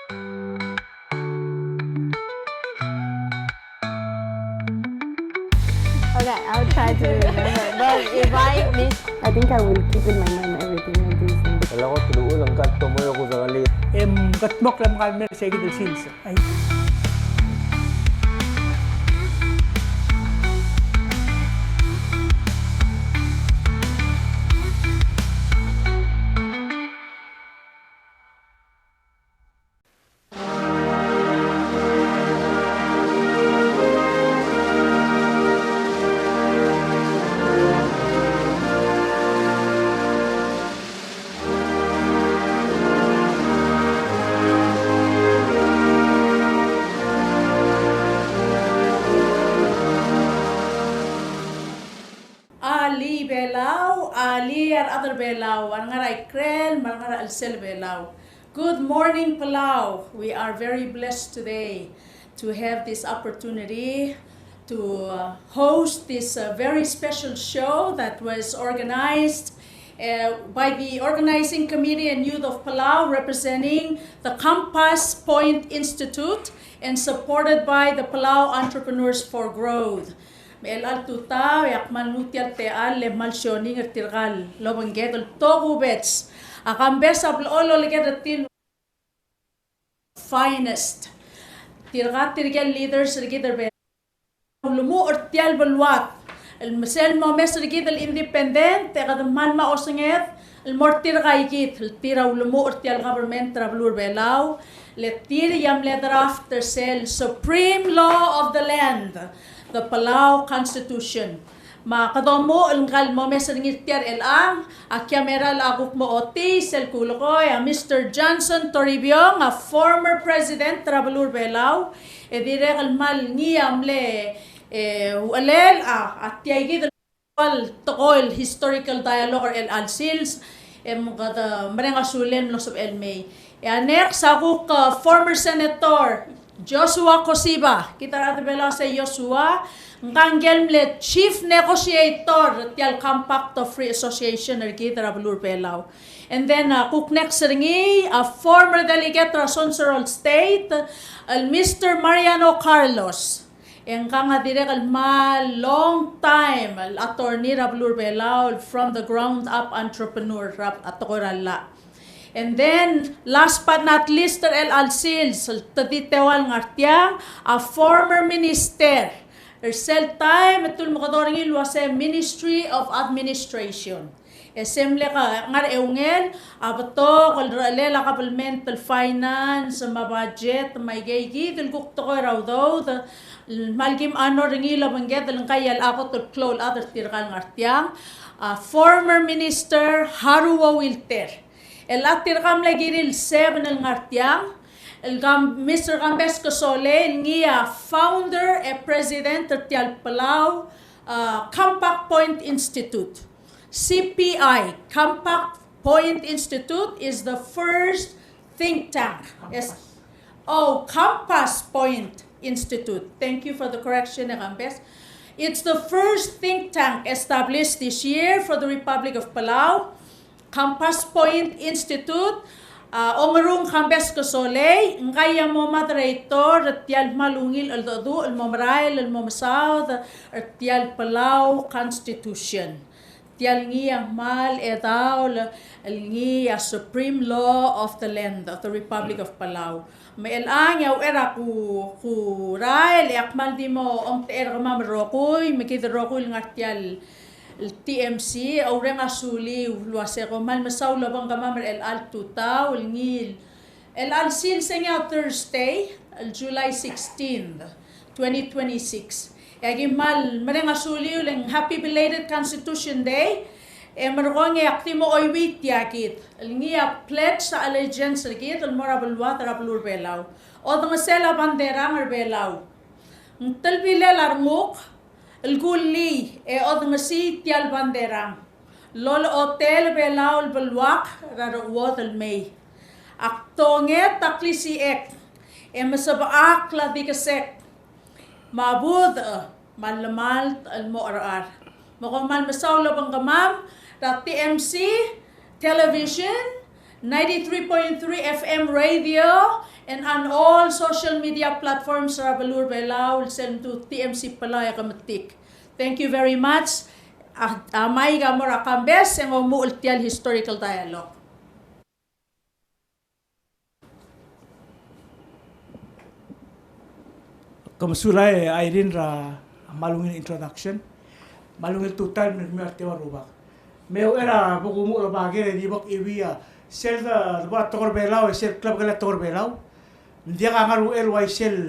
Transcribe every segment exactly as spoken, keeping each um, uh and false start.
Okay, I'll try to remember. But if I miss, I think I will keep in my mind everything like this. Kala ko tuluul ang kat tomoyo ko sa kali. Em, katmok lem kalmer sa ikit el sils. Ai. Alii Belau, alii a rechad er Belau, a re ngar er a ikrel, me a re ngar er a chelsel Belau. Good morning, Palau. We are very blessed today to have this opportunity to, uh, host this, uh, very special show that was organized, uh, by the organizing committee and youth of Palau, representing the Compass Point Institute and supported by the Palau Entrepreneurs for Growth. Me chelecha el tutau e ak kmal nguu tia el techall el kmal sioning er tirka el obengked el tokubets. A Kambes a blechoel oleked er tir el finest. Tirka tirke el leaders er kid er Belau a ulemuchel er tia el beluad el me sel momes er kid el independent, e kede kmal mo osenged el mo er tirka ikid el tir a ulemuchel er tia el government er a beluu er Belau, le tir a mle draft er sel supreme law of the land, the Palau Constitution. Me kede omuchel el ngka el momes er ngii er tia er chelechang, a ki mera el a kuk mo ochotii sel kulekoi a Mister Johnson Toribiong, a former president er a beluu er Belau, e dirrek el kmal ngii a mle, e, uchelel a, a tia ikid el tekoi el historical dialogue er chelecha el sils, e me kede mereng a sulel el mlo sebechel el mei. E a next a kuk, uh, former senator Joshua Koshiba, kid a rechad er Belau a sei Joshua, ngka ngike el mle chief negotiator er tia el Compact of Free Association er kid er a beluu er Belau. And then, uh, kuk next er ngii, a former delegate er a Sonsorol State, el Mister Mariano Carlos. E ngkang a dirrek el kmal long time el attorney er a beluu er Belau, el from the ground up entrepreneur er a tekoi er a llach. And then, last but not least, er chelecha el sils, el te di teua el ngar tiang, a former minister er sel taem e te ulemekedong er ngii el uase Ministry of Administration. E se mle ngar er a eungel a betok el rechelel a kabelment el finance me a budget me aikeikid el kuk tekoi er a udoud, el kmal kim honor er ngii el obengked el ngka a kot el klou el chad er tirka el ngar tiang, a former minister Haruo Wilter. El a tirka mle kirir el seven el ngar tiang, el Kam-, Mister Kambes Kesolei, el ngii a founder e president er tia el Palau, uh, Compact Point Institute. C P I, Compact Point Institute, is the first think tank. Yes. Oh, Compass Point Institute. Thank you for the correction, e Kambes. It's the first think tank established this year for the Republic of Palau. Compass Point Institute, a, ongerung Kambes Kesolei, ngka a mo moderator er tia el kmal ungil cheldecheduch el mo merael el mo mesaod er tia el Palau Constitution. Tia el ngii a kmal chedaol el ngii a supreme law of the land of the Republic of Palau. Me chelechang e a uchei er a ku, ku rael e ak kmal di mo omtechei er kemam el rokui, me kid el rokui el ngar tia el T M C, a oureng a suliu el uase kom kmal mesaul el obengkemam er chelecha el tutau el ngii el Chelecha el sils e ng Thursday, el July sixteenth, twenty twenty-six. E aki kmal mereng a suliu el ng happy belated Constitution Day. E merekong e ak di mo chuieuii tia kid el ngii a pledge of allegiance er kid el mo er a beluad er a beluu er Belau. Odengesel a banderang er Belau. Ng telbilel a renguk el kullii e odengesii tia el banderang. Lolochotel Belau el beluak er a rechuodel el mei. Ak tonget a klisichek e mesebechakl a dikesek me a budech me a llemalt el mo cherechar. Me kom kmal mesaul el obengkemam er a T M C Television, ninety-three point three F M radio, And on all social media platforms er a beluu er a Belau, el sel mdu T M C Palau e ke metik. Thank you very much. A, a maik a mo er a Kambes, e ng omuchel tia el historical dialogue. Ke mesulang e Irene er a mal ungil introduction. Me a ungil tutau el mei er a teua el rubak. Me a uchei er a bo kumuchel er a baker e di bo kuiuii a sel de, de bo er a tekoi er a Belau, e sel klebekel a tekoi er a Belau. Ng diak a ngar er a uchei el uaisei el,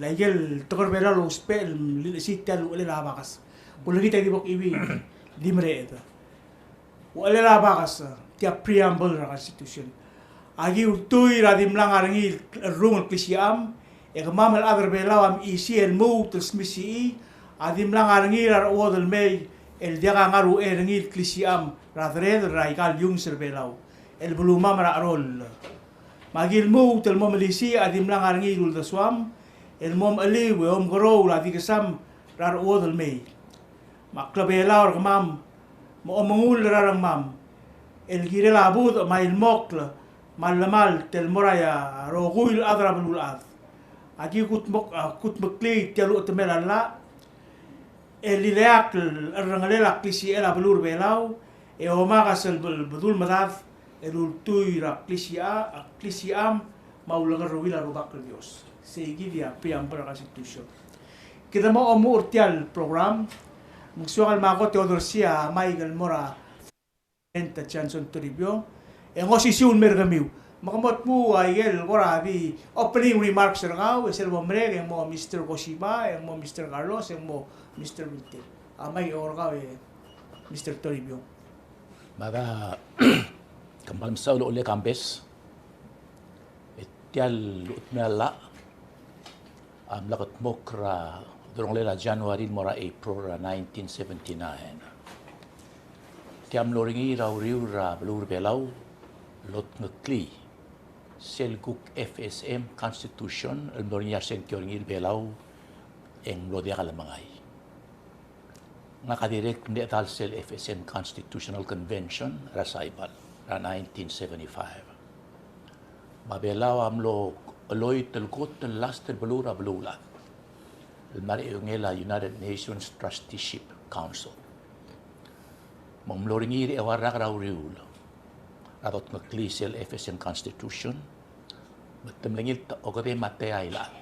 aike el tekoi er a Belau el ousbech el lilechesii tia el uchelel a bakas. Kulekit e di bo kuiuii, di mereched. Uchelel a bakas, tia preamble er a Constitution. Aki ultuil er a di mla ngar er ngii el rung el klisicham, e kemam el chad er a Belau a mechisii el lmuut el smisichii a di mla ngar er ngii er a rechuodel mei el diak a ngar er a uchei er ngii el klisicham er a deredel er aika el iungs er a Belau el belumam er a cheroll. Me aki lmuut el mo melisiich a di mla ngar er ngii el uldesuam el mo mecheliu e omekeroul a di kesam er a rechuodel mei. Me a klebelau er kemam me a omengull er a rengmam el kirel a budech me a ilmokl me a llemalt el mo er a rokui el chad er a beluulechad. Aki kutmok-, a, kutmeklii tia el uchetemel a llach el ileakl el cherrengelel a klisichel a beluu er a Belau, e omak a sel bel-, bedul medad el ultuil er a klisicha-, a klisicham me a ulengerreuil a Rubak el Dios. Seikid a preamble er a Constitution. Kede mo omuchel er tia el program, me ng soak el mo kot e odersii a maik el mo er a President Johnson Toribiong, e ng osisiu el mei er kemiu. Me ke mo dmu a ikel kora di opening remarks er kau, e sel bo merek, e ng mo Mister Koshiba, e ng mo Mister Carlos, e ng mo Mister Winter. A maik er kau e Mister Toribiong. Me a, kmal mesaul a Olei Kambes, e tia el uchetemel a llach a mla kldmokl er a delongelel a January el mo er a April er a nineteen seventy-nine. Tia mlo er ngii er a uriul er a beluu er a Belau el otngeklii sel kuk F S M Constitution el mlo er ngii a sengkio er ngii el Belau e ng mlo diak lemengai. Ngak a dirrek el mle chedal sel F S M Constitutional Convention er a Saipan er a nineteen seventy-five. Me a Belau a mlo cheloit el kot el last el beluu er a beluulechad el mla er a eungel a United Nations Trusteeship Council. Me ng mlo er ngii er a eua el rak er a uriul er a dotngeklii sel F S M Constitution, me te mle ngii el okedei me a teai el chad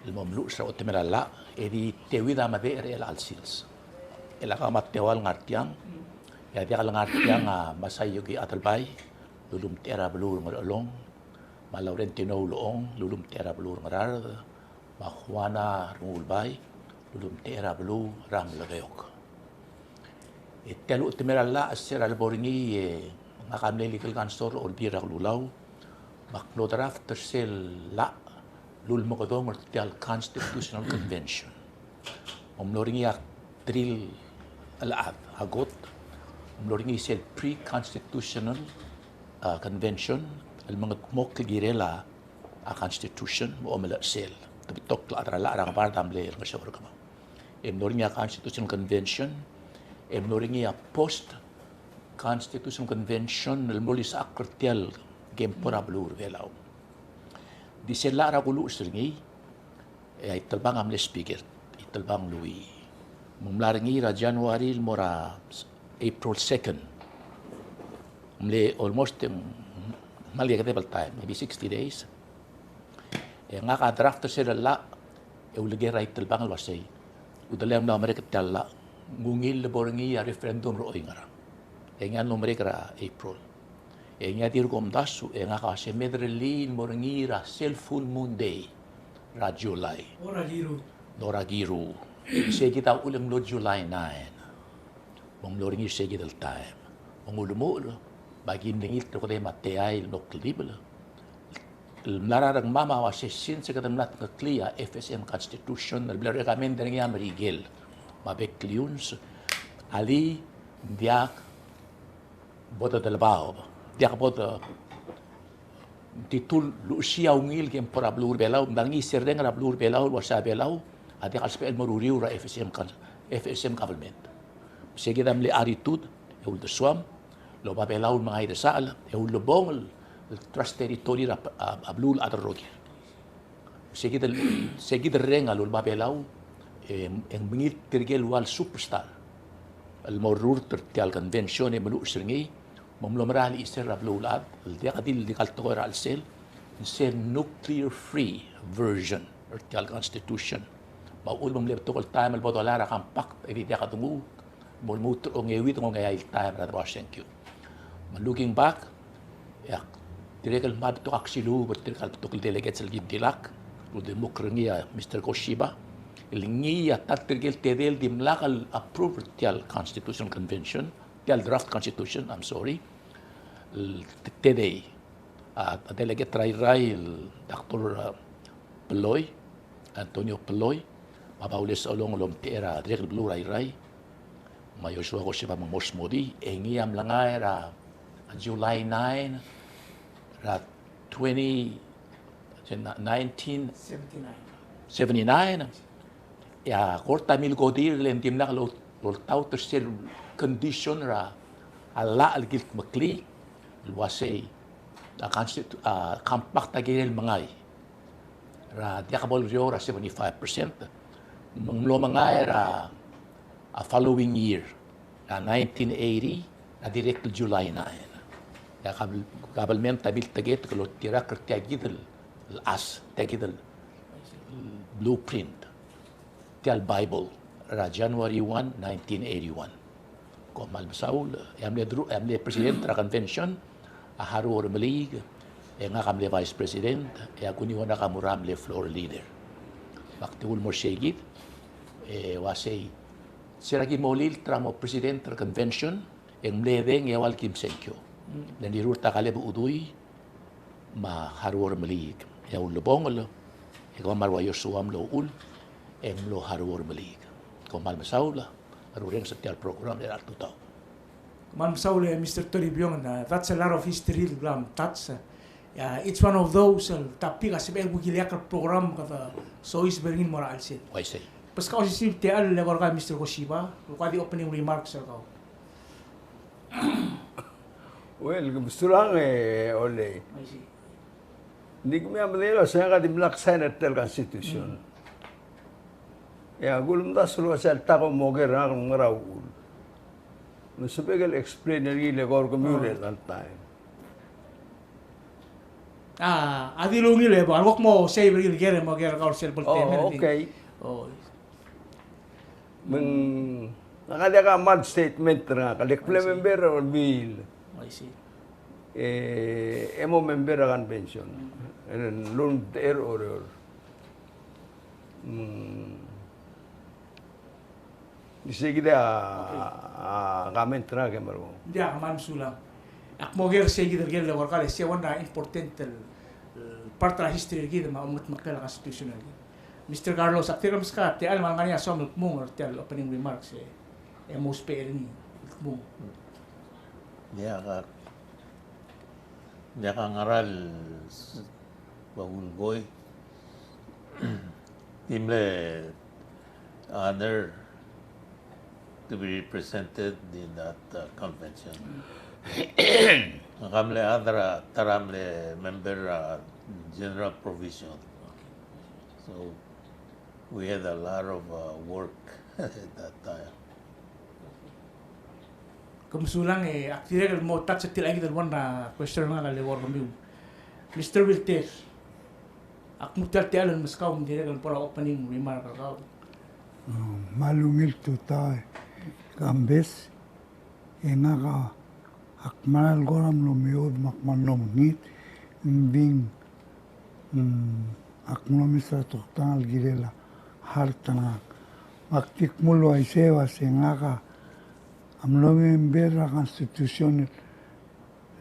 el mo mluches er a uchetemel a llach, e di teuid a medechel er chelecha el sils. E lak a me a teua el ngar tiang, e a diak el ngar tiang a Masayuki Adelbai, el ulemtechei er a beluu er a Ngerchelong, me a Laurentino Ulechong, el ulemtechei er a beluu er a Ngaraard, me a Juana Rengulbai, el ulemtechei er a beluu er a Melekeok. E tia el uchetemel a llach a se er a lebo er ngii e ngak a mle legal counsel er a Olbiil er a Kelulau, me ak mlo draft er sel llach el ulemekedong er tia el Constitutional Convention. Me ng mlo er ngii a three el chad a kot, ng mlo er ngii sel pre-constitutional, a, convention el mengedmokl el kirel a, a constitution me a omelechesel. Te betok el chad er a llach er a ngebard a mle ngeseu er kemam. E mlo er ngii a constitutional convention, e mlo er ngii a post constitutional convention el mlo lisechakl er tia el kempo er a beluu er a Belau. Di sel llach er a kuluches er ngii, e a Itelbang a mle speaker, Itelbang Louis. Me ng mla er ngii er a January el mo er a April second. Mle almost, em, kmal kekedeb el taem, maybe sixty days. E ngak a draft er sel llach, e uleker er a Itelbang el uasei, "Udelem, ng mla merek tia el llach, ng ungil lebo er ngii a referendum er oingerang?" E ngii a mlo merek er a April. E ngii a dirk omdasu, e ngak a uasei, "Me derellii el mo er ngii er a sel full moon day er a July." Ora kiru. Ora kiru. Seikid a uchul e ng mlo July nine. Me ng mlo er ngii seikid el taem. Me ng ulemuchel, me aki mle ngii el okedei me a teai el mlo kldibel el mla er a rengmam a uasei, since kede mla tngeklii a F S M Constitution el mle recommend er ngii a Merikel me a bek el iungs, alii, ng diak bo de delebaob, diak bo de, ng di tul luchesii a ungil kempo er a beluu er a Belau, ng mla er ngii sel reng er a beluu er a Belau el uasei a Belau a diak el sebechel el mo er a uriul er a F S M con-, F S M government. Seikid a mle attitude e uldesuam el oba Belau el mengai er a sechal, e ulebongel el Trust Territory er a, a, a beluulechad el rokir. Sei kid el, sei kid el reng a luleba Belau, e, e ng mengilt tirke el ua el superstar el mo rurt er tia el convention e meluches er ngii, me ng mlo mera el chisel er a beluulechad, el diak di el di kal tekoi er a chelsel, ng se el nuclear free version er tia el constitution. Me a uchul me ng mle betok el taem el bo dolai er a compact, e di diak denguu, mo lmuut er a ongeuid, ongeai el taem er a debo er a sengkio. Me looking back, e ak dirrek el kmal betok a klsiluub er tirka el betok el delegates el ki dimlak, el uldimukl er ngii a Mister Koshiba, el ngii a ta er tirke el tedei el dimlak el approve er tia el constitutional convention, tia el draft constitution, I'm sorry, el te-, tedei. A, a delegate er a Irrai el Doctor, a, Polloi, Antonio Polloi, me a Baules Olong el omtechei er a dirrek el beluu er a Irrai, me a Joshua Koshiba me ng mo smodii, e ngii a mlengai er a July nine, er a twenty, nineteen seventy-nine. E a kora ta milkodir le ng dimlak lo-, loltaut er sel condition er a llach el kildmeklii el uasei a constitu-, a compact a kirel mengai er a diak bo leriou er a seventy-five percent. Me ng mlo mengai er a, a following year, er a nineteen eighty, er a dirrek el July nine. E a gab-, government a milteketek el oltirakl er tia kid el, el chas, tia kid el blueprint, tia el Bible, er a January one, nineteen eighty-one. Kom kmal mesaul, e a mle dru-, e a mle president er a convention a Haruo Remeliik, e ngak a mle vice president, e a Kunio Nakamura a mle floor leader. Me ak di kuk mo er sei kid, e uasei, se er a ki mo lilt er a mo president er a convention, e ng mle deng e ua el kim sengkio. Le ng rirurt a Kaleb Udui, me a Haruo Remeliik. E a ulebongel, e kemam a rua Joshua a mlo uchul, e mlo Haruo Remeliik. Kom kmal mesaul, a rurrenges er tia el program er a tutau. Kmal mesaul e Mister Toribiong, and, uh, that's a lot of history el bla mtouch. Uh, each one of those, uh, topic a sebechel kuk ileakl el program kede soiseb er ngii el mo er a chelsel. Uaisei. Beskau a osisiu el techall el eko er kau Mister Koshiba, el kuk di opening remarks er kau. Well, ke mesulang e Olei. Uaisei. Ng di kemiu a medengei el uasei ngak a dimlak sign er tia el constitution. Mm. E a kulemdasu el uasei alta kom oker er ngak el ngar er a uchul. Me sebechek el explain er ngii el eko er kemiu er a time. A, a di lungil e bo, a kuk mo sei er ngii el ker e mo ker er kau er sel beltem. Oh, okay. Oh. Me ng, ngak a diak a kmal statement er ngak, a le kuk mle member er a Olbiil. I see. E, e mo member er a convention. Mm. E ng loltechei er a Oreor. Mm. Di sei kid a, okay, a comment er ngak e meruul. Ng diak, kmal mesulang. Ak mo ker sei kid el ker el eko er kau, le sei one er a important el, el part er a history er kid me a omengetmeklel a constitution er kid. Mister Carlos, ak dirrek el meskau a techall me a lengar er ngii a soam el kmung er tia el opening remarks e, e mo ousbech er ngii el kmung. Diak a, diak a ngera el s-, Bangulgoi. Di mle honor to be represented in that, uh, convention. Ngak a mle chad er a, ta er a mle member er a, uh, general provision. So we had a lot of, uh, work at that time. Ke mesulang e, ak dirrek el mo touch er tia el kid el one er a question er ngak el eko er kemiu. Mister Wilter, ak mo tia el techall el meskau me ng dirrek el bo er a opening remark er kau. Mm, kmal ungil tutau e Kambes, e ngak a, ak mera el kora mlo meoud me ak mlo mengit, ng di ng Mm, ak mlo mesa a toktang el kirel a heart er ngak. Me ak di kmo el uaisei, uasei ngak a mlo member er a constitution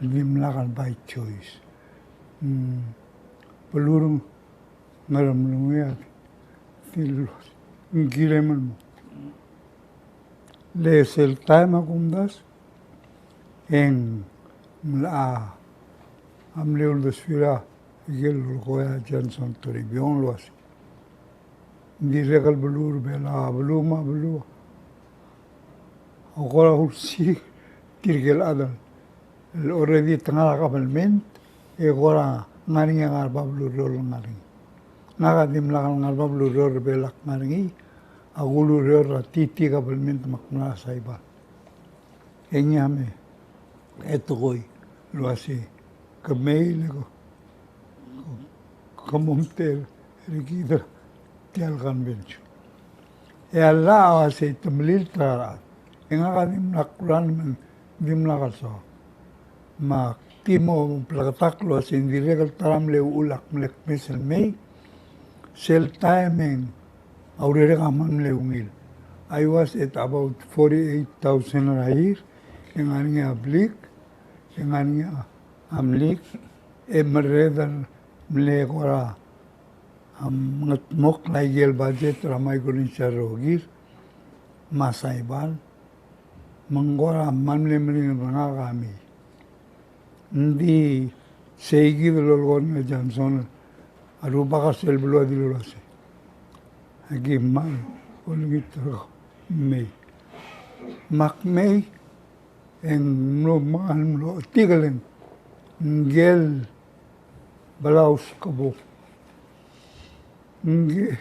el dimlak el by choice. Mm, beluu er a Ngeremlengui a di, di los, ng kirem el mo. Le sel taem a kumdasu, e ng mla, a mle uldesuir a ikel lolekoi a Johnson Toribiong el uasei, ng dirrek el beluu er a Belau, beluu me a beluu a kora ulsiik tirke el chad el already te ngar er a kabelment, E kora ngar er ngii a ngar er a bab el ureor el ngar er ngii. Ngak a dimlak el ngar er a bab el ureor er a Belau el ngar er ngii, a kulureor er a T T government me ak mla er a Saipan. E ngii a me e tekoi el uase ke mei le ke, ke mo omtel er kid er tia el convention. E a llach a uase te melilt er a rechad. E ngak a dimlak kulan me ng dimlak el soak. Me ak di mo bleketakl el uase ng dirrek el ta er a mle uchul ak mle kmes el mei, sel taem e ng a urerek a kmal mle ungil. I was at about forty-eight thousand er a year, e ng ngar er ngii a blik, e ng ngar er ngii a mlik, e merreder el mle kora a mengetmokl a ikel budget er a Micronesia el rokir me a Saipan, me ng kora kmal mle meringel er ngak a mei. Ng di seikid el lolekoi er ngii a Johnson, a rubak er sel beluu a dilu el uase, aki kmal olengit er kau, mei. Me ak mei, e ng mlo, me ng mlo, tikeleng, ngikel Belau skebong. Ngii,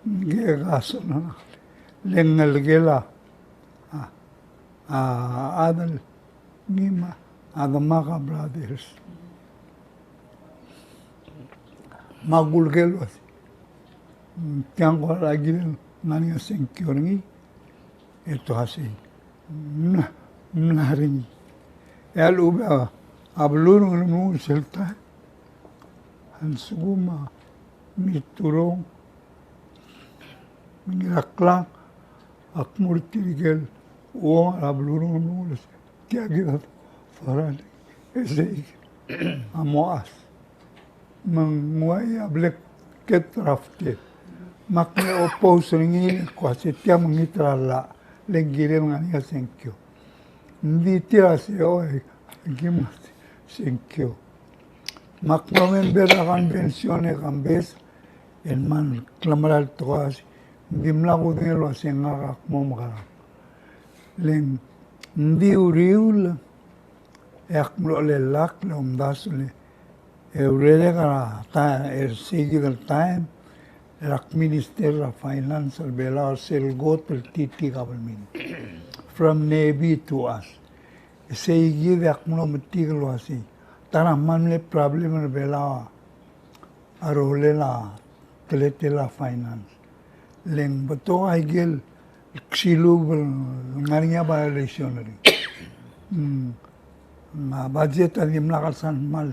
ngii a kasoal, le ngelekel a, a, a chad el ngii me a demak a brothers. Me a kulekel el uase, tiang kora kid el ngar er ngii a sengkio er ngii, e te uasei, mla, mla er ngii. E a lechub e a beluu er a Ngeremlengui sel taem a lsekum a Mirturong me a Ngiraklang a kmo er tirke el ua a beluu er a Ngeremlengui, tia kid a foreign, e sei a mo chas. Me ng uai a blanket drafted. Me ak mle oppose er ngii el kmo uase tia mekngit er a llach, le ng kirel ngar er ngii a sengkio. Ng di tir a se, oi, aki mle sengkio. Me ak mlo member er a convention e kambes, el kmal klemerang el tekoi el uase, ng dimlak kudengei el uase ngak a kmo mekerang. Le ng di uriul, e ak mlo chelellakl el omdasu el, e urerek er a ta, er seikid el taem, er a ak minister er a finance er a Belau er sel kot el T T government. From Navy to us. E seikid e ak mlo metik el uase, ta er a kmal mle problem er a Belau a rolel a teletelel a finance. Le ng betok a ikel ksilub el ngar er ngii a violation er ngii. Mm. Me a budget a dimlak el sal kmal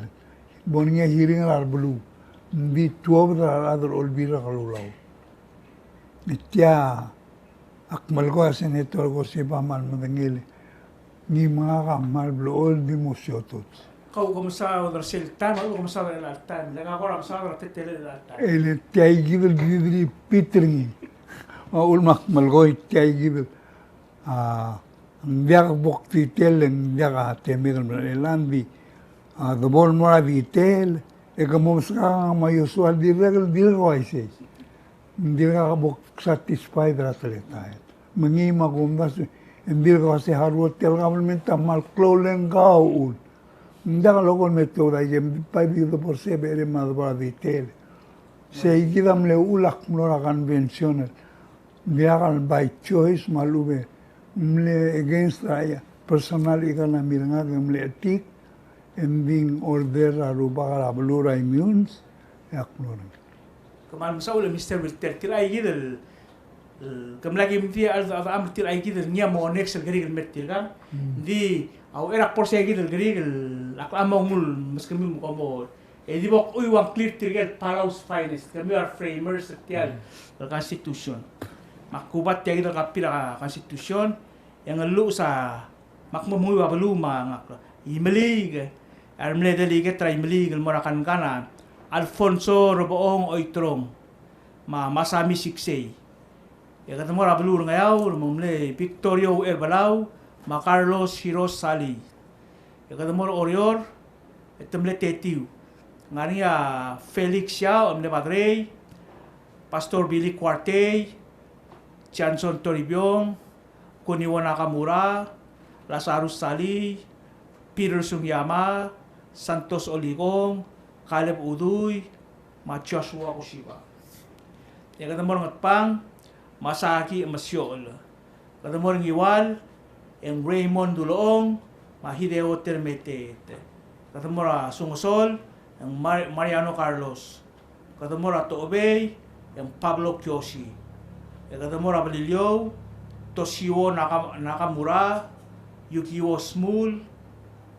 bo er ngii a hearing er a beluu. Ng di tuobed er a rechad er a Olbiil er a Kelulau. E tia ak melekoi a Senator Koshiba a kmal medengei el ngii me ngak a kmal blechoel di mo siotoch. Kau ko mesaod er sel taem, a lechub e ko mesaod er chelecha el taem, le ngak a kora mesaod er a teletelel chelecha el taem. E le tia ikid el di repeat er ngii. A uchul me ak melekoi tia ikid el, a, ng diak bo kdetail, ng diak a temek el merael, e ng di, a, debo el mo er a detail, e ke mo meskak a ngak me a Joshua el dirrek el dirk uaisei. Ng dirkak bo satisfied er a teletael. Me ngii me a kumdasu, e ng dirk uase a rua tia el government a kmal klou el ngka a uchul. Ng diak loko el me tuobed a ikel, bai di debo er sei e berrem me a debo er a detail. Seikid a mle uchul ak mlo er a convention. Ng diak el by choice me a lechub e ng mle against er a personal economy er ngak e ng mle chetik, e ng di ng order er a rubak er a beluu er a immune, e ak mlo er ngii. Kmal mesaul e Mister Wilter, tir a ikid el, el, ke mla ki mdi a, a, a, a, tir a ikid el ngii a mo next el kerik el mer tirkang. Mm. Ng di, a uchei er a kbo er sei a ikid el kerik el, ak locha mo nguu el meskemiu me kom mo, e di bo kuiu a ngklir tirke el Palau's finest, kemiu a re framers er tia el, mm, el constitution. Me ak kubat tia ikid el copy er a constitution, e ng lluches a, me ak mo menguiu a beluu me a ngak, Imeliik, a re mle delegate er a Imeliik el mo er a Kankan a Alfonso Rebechong Oiterong, me a Masami Siksei. E kede mo er a beluu er a Ngeaur, me ng mle Victorio Ucherbelau, me a Carlos Hiros Salii. E kede mo er a Oreor, e te mle tetiu. Ng ngar er ngii a Felix Yao, e mle Badrei, Pastor Billy Kuartei, Johnson Toribiong, Kuniwo Nakamura, Lazarus Salii, Peter Sugiyama, Santos Olikong, Caleb Udui, me a Joshua Koshiba. E kede mo er a Ngatpang, Masaki Masiochel. Kede mo er a Ngiwal, e ng Raymond Ulechong, me a Hideo Termeteet. Kede mo er a Sonsorol, e ng Mar-, Mariano Carlos. Kede mo er a Tochebei, e ng Pablo Kiyoshi. E kede mo er a Beliliou, Toshio Naka-, Nakamura, Yukio Smul,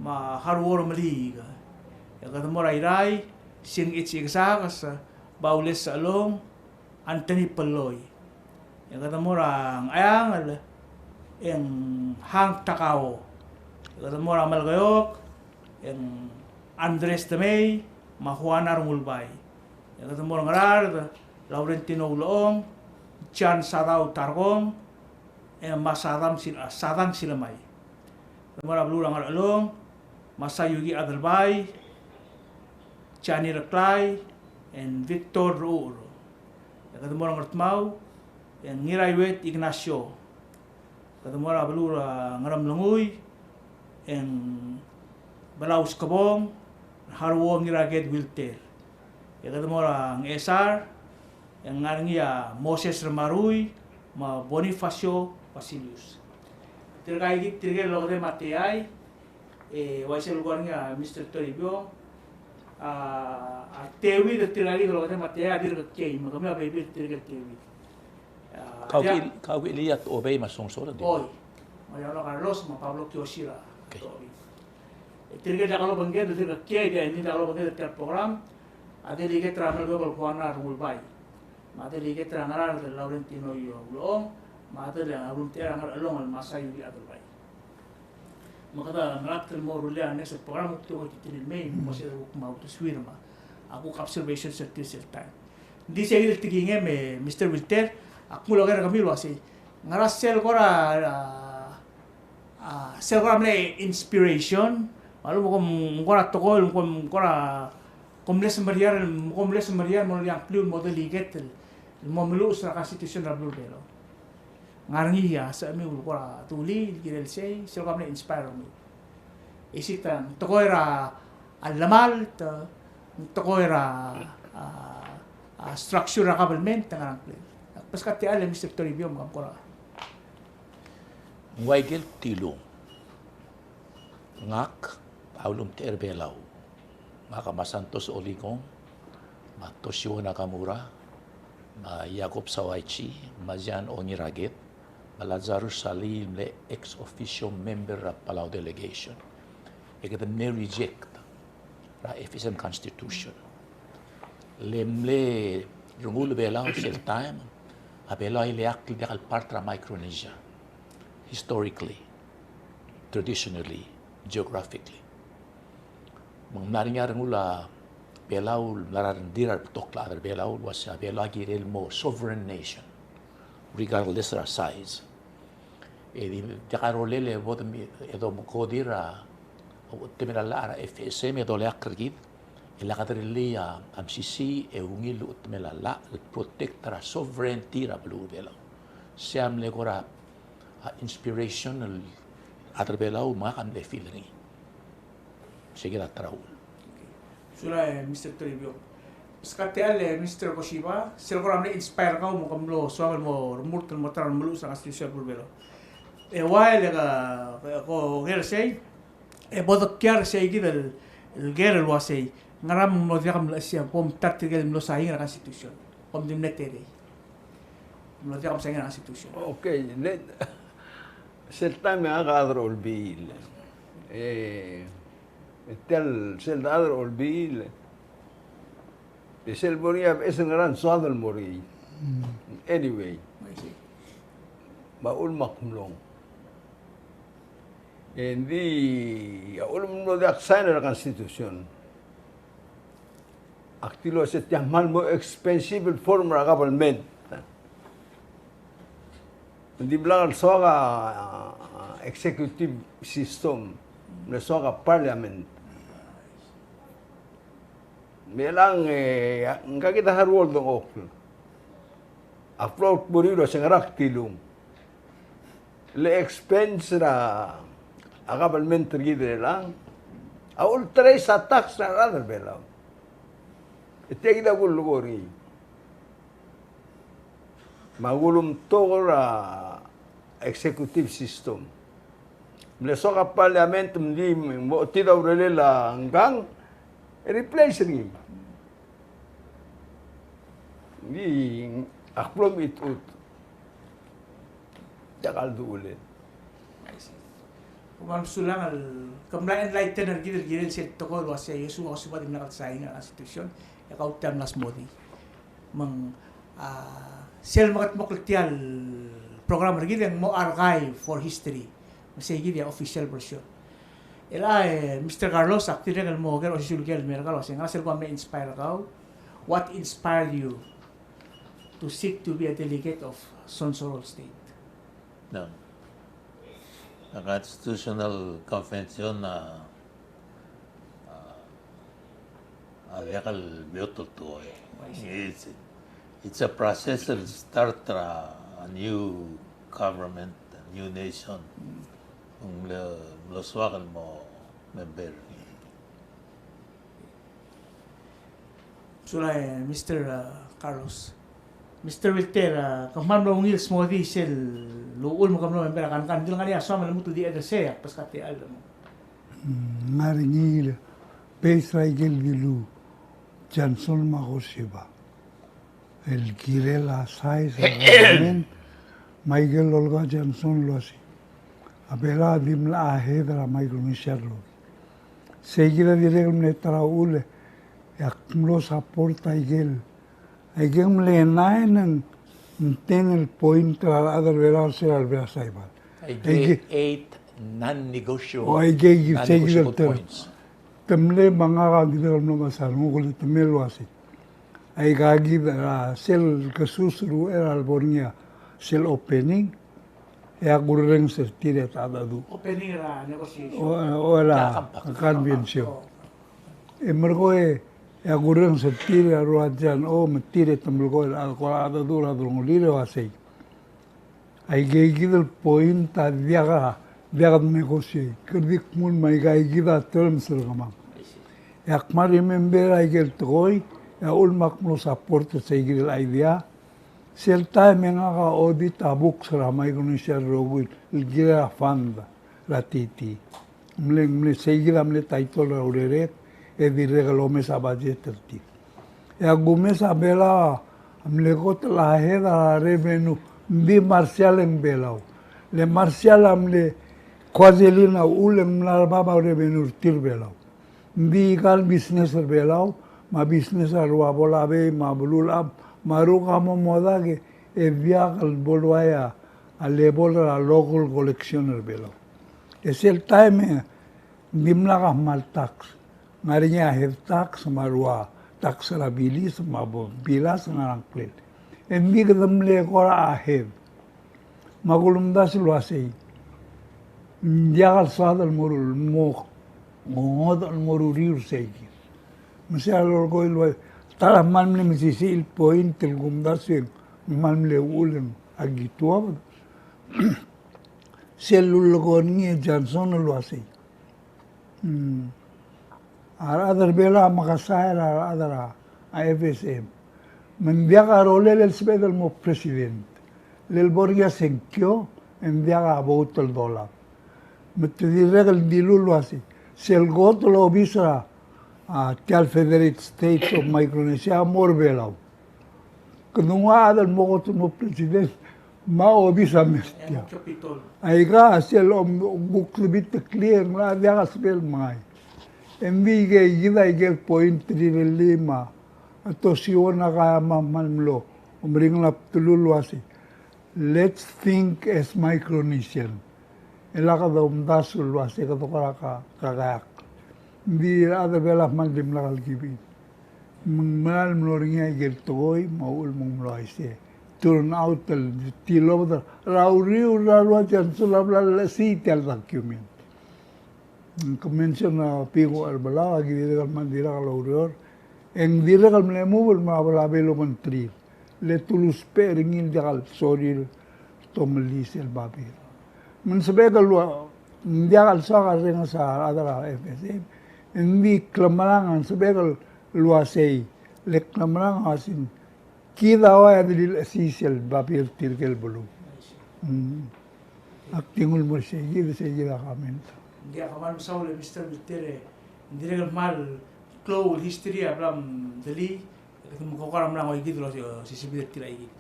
me a Haruo Remeliik. E kede mo er a Irrai, Sing Ichi Ikesakes, Baules Sechelong, Anthony Peloi. E kede mo er a Ngcheangel, e ng Hang Takao. E kede mo er a Melekeok, e ng Andres Temei, me a Juana Rengulbai. E kede mo er a Ngaraard, Laurentino Ulechong, John Sadau Tarkong, e me a Sadang Sil-, a, Sadang Silemai. Kede mo er a beluu er a Ngarchelong, Masayuki Adelbai, Jani Reklai, e ng Victor Ruur. E kede mo er a Ngardmau, e ng Ngiraiuet Ignacio. Kede mo er a beluu er a Ngeremlengui, e ng Belau Skebong, Haruo Ngiraked Wilter. E kede mo er a Ngchesar, e ng ngar er ngii a Moses Remarui, me a Bonifacio Basilius. Tirka ikid tirke el okedei me a teai, e uaisei el kuk ngar er ngii a Mister Toribiong, a, a teuid er tirka ikid el okedei me a teai a dirk kiei, me kemiu a bebil er tirke el teuid. A, kauki-, kaukichel a Tochebei me a Sonsorol, di. Oi, Mariano Carlos, me a Pablo Kiyoshi er a Tochebei. E tirke el diak lobengked, tirke el kiei, e ng diak lobengked er tia el program, a delegate er a Melekeok el Juana Rengulbai. Me a delegate er a Ngaraard el Laurentino Ulechong, me a delegate er a Ngerchelong el Masayuki Adelbai. Me kede melatk el mo rullii a next program, kuk tia el kuk mei, me se kuk mo uldesuir me a kuk observation er tir sel taem. Ng di sei kid el tekingem e Mister Wilter, ak mlo oker er kemiu el uasei, ngera sel kora, a, a, sel kora mle inspiration, me a lechub e kom kora tekoi, kom kora, kom mle semeriar, kom mle semeriar el mo er a ngkliu el mo delegate el mo meluches er a Constitution er a beluu er a Belau. Ng ngar er ngii a semiu el kora dulii el kirel sei, sel kora mle inspire er kemiu. Isei a tekoi er a llemalt, tekoi er a, a, a structure er a government, te ngar er a ngkliu. Beskak tia el, Mister Toribiong, me kom kora. Ng ua ikel tilung. Ngak a ulemtechei er a Belau. Ngak me a Santos Olikong, me a Toshio Nakamura, me a Jacob Sawaichi, me a Jean Ongiraked, me a Lazarus Salii el mle ex officio member er a Palau Delegation. E kede mle reject er a F S M Constitution. Le mle rengul a Belau sel taem, a Belau a ileakl el diak el part er a Micronesia, historically, traditionally, geographically. Me ng mla er ngii a rengul a Belau, el mla er a rengrir a rebetok el chad er a Belau, el uasei a Belau a kirel el mo sovereign nation, regardless er a size. E di, diak a rolel e bo de, e domekodir a, a uchetemel a llach er a F S M e doleakl er kid, e le kede rullii a, a M C C e ungil el uchetemel a llach, el protect er a sovereignty er a beluu er a Belau. Sei a mle kora, a, inspiration el chad er a Belau me ngak a mle feel er ngii. Sei kid a ta er a uchul. Sulang e Mister Toribiong. Beskak tia el, e Mister Koshiba, sel kora mle inspire er kau me kom mlo soam el mo remurt el mo ta er a meluches er a Constitution er a beluu er a Belau. E uaisei e ke, ke oker er sei, e bo dekiei er sei kid el, el ker el uasei, ngera me ng mlo diak el mle, sei a bo mta er tirke el mlo sain er a Constitution. Kom di mle terei. Mlo diak el msain er a Constitution. Okay, le, sel taem e ngak a chad er a Olbiil. E, e tia el sel chad er a Olbiil, e sel bo er ngii a beches el ngerang, soad el mo er ngii. Anyway. Me a uchul me ak mlong. E ng di a uchul me ng mlo diak sain er a Constitution, ak dilu el uasei tia a kmal mo expensive el form er a government. Ng dimlak el soak a, a, executive system, ng soak a parliament. Me chelechang, e, ngka kid a hard work el dengchokl. A float bo er ngii el uasei ngera ak tilung. Le expense er a, a kabelment er kid er chelechang a ultrace a tax er a rechad er Belau. E tia kid a kulekoi er ngii. Me a kulemtok er a executive system. Mle soak a parliament me ng di mo chetid a urerel a ngkang, e replace er ngii. Ng di ak blo mechitechut. Diak a leduchulel. I see. Kom kmal mesulang el, ke mla enlighten er kid el kirel sel tekoi el uasei a Joshua Osuma a dimlak el sign er a Constitution, e kau tia mla smodii. Me ng, a, sel mekedmokl er tia el program er kid e ng mo archive for history. Me sei kid a official version. El a, e, Mister Carlos, ak dirrek el mo oker a osisiu el kirel el mer kau el uasei, ngera sel kua me inspire kau? What inspired you to seek to be a delegate of Sonsorol State? No. A Constitutional Convention a, a, a diak el beot el tekoi. I see. It's, it's a process el start er a, a new government, a new nation. Mm. Ng mle, mlo soak el mo member. Sulang, Mister, uh, Carlos. Mister Wilter, uh, ke kmal mlo ungil smodii sel uchul me ke mlo member er a kankan. Ng di le ngar er ngii a soam el lmuut el di edesei, ak beskau a techall el mo. Mm, ngar er ngii el base er a ikel dilu Johnson me a Koshiba el kirel a size er a government, me a ikel lolekoi a Johnson el uasei a Belau a dimlak a head er a Micronesia el rokir. Sei kid a dirrek el mle ta er a uchul e ak mlo support a ikel, a ikel mle nine and ten el point er a rechad er a Belau er sel Belau Saibal. Aike eight non-negotiable, o aike, sei kid el term. Te mle me ngak a dirrek el mlo mesa el nguk el te mle uasei. Aika kid er a sel kesus er a uchei er a lebo er ngii a sel opening, e ak urrenges er tir e te cheldecheduch. Opening er a negotiation. O, o er a convention. E merekong e ak urrenges er tir e a rua John O. me tir e te melekoi e te cheldecheduch er a delongelir e uasei. Aike kid el point a diak a, diak a negotiate. Kede di kmo me aika kid a terms er kemam. E ak kmal remember aike el tekoi, e a uchul me ak mlo support er sei kid el idea. Sel taem e ngak a audit a books er a Micronesia el rokui el kirel a fund er a T T. Mle, mle sei kid a mle title er a urerek, e dirrek el omes a budget er tir. E a kumes a Belau a mle kot el head er a revenue, ng di Marshall e ng Belau. Le Marshall a mle kuaselin a uchul e ng mla er bab a revenue er tir Belau. Ng di ikal business er Belau, me a business er a rua Bolabei, me a beluu el chad, me a ruk a mo modak e diak el bo luai a level er a local collection er Belau. E sel taem e ng dimlak a kmal tax. Ng ngar er ngii a head tax, me a rua tax er a bilis, me a bo bilas, ngar er a ngklel. E ng di kede mle kora a head. Me a kulemdasu el uasei, ng diak el soad el mo, mo, mo ngodech el mo er a uriul er sei kid. Me sei a lolekoi el uai, ta er a kmal mle mesisiich el point el kumdasu e ng kmal mle uchul e ng aki tuobed. Sel lulekoi er ngii e Johnson el uasei. Mm. A rechad er Belau a mekesai er a rechad er a F S M. Me ng diak a rolel el sebeched el mo president. Le bo er ngii a sengkio, e ng diak a vote el dolab. Me te dirrek el dilu el uasei, sel kot el obis er a, a, tia el Federated States of Micronesia a mo er Belau. Kede nguu a chad el mo kot el mo president, me a obis a mei er tia. Aika sel om kuk klebit el clear, ng diak a sebechel el mengai. E ng di ikei kid a ikel point er tirke el lima, a Toshio Nakayama a kmal mlo omeringel a bdelul el uasei, let's think as Micronesian. E lak domdasu el uasei kede kora ka, kakeakl. Ng di a rechad er Belau a kmal dimlak el kibir. Me ng meral mlo er ngii a ikel tekoi, me a uchul me ng mlo uaisei. Turn out el tilobed er a uriul er a rua Johnson a bla lsii tia el document. Ke mention a Piku er Belau, aki dirrek el kmal dirrek el oureor. E ng dirrek el mle move el mo er a Belau el obengterir. Le te ulusbech er ngii el diak el sorir el tomellii sel babier. Me ng sebechek el ua, Ng diak el soak a rrenges a rechad er a F S M. Ng di klemerang a sebechek el uasei, le klemerang a uasei, kid a ua di lilechesii sel babier er tirke el beluu. Mm. Ak di nguu el mo er sei kid, sei kid a comment. Ng diak, kmal mesaul e Mister Milter, e ng dirrek el kmal klou el history a bla mdelii, e kede mo kuk mla ngoi kid el osisebid er tir a ikid.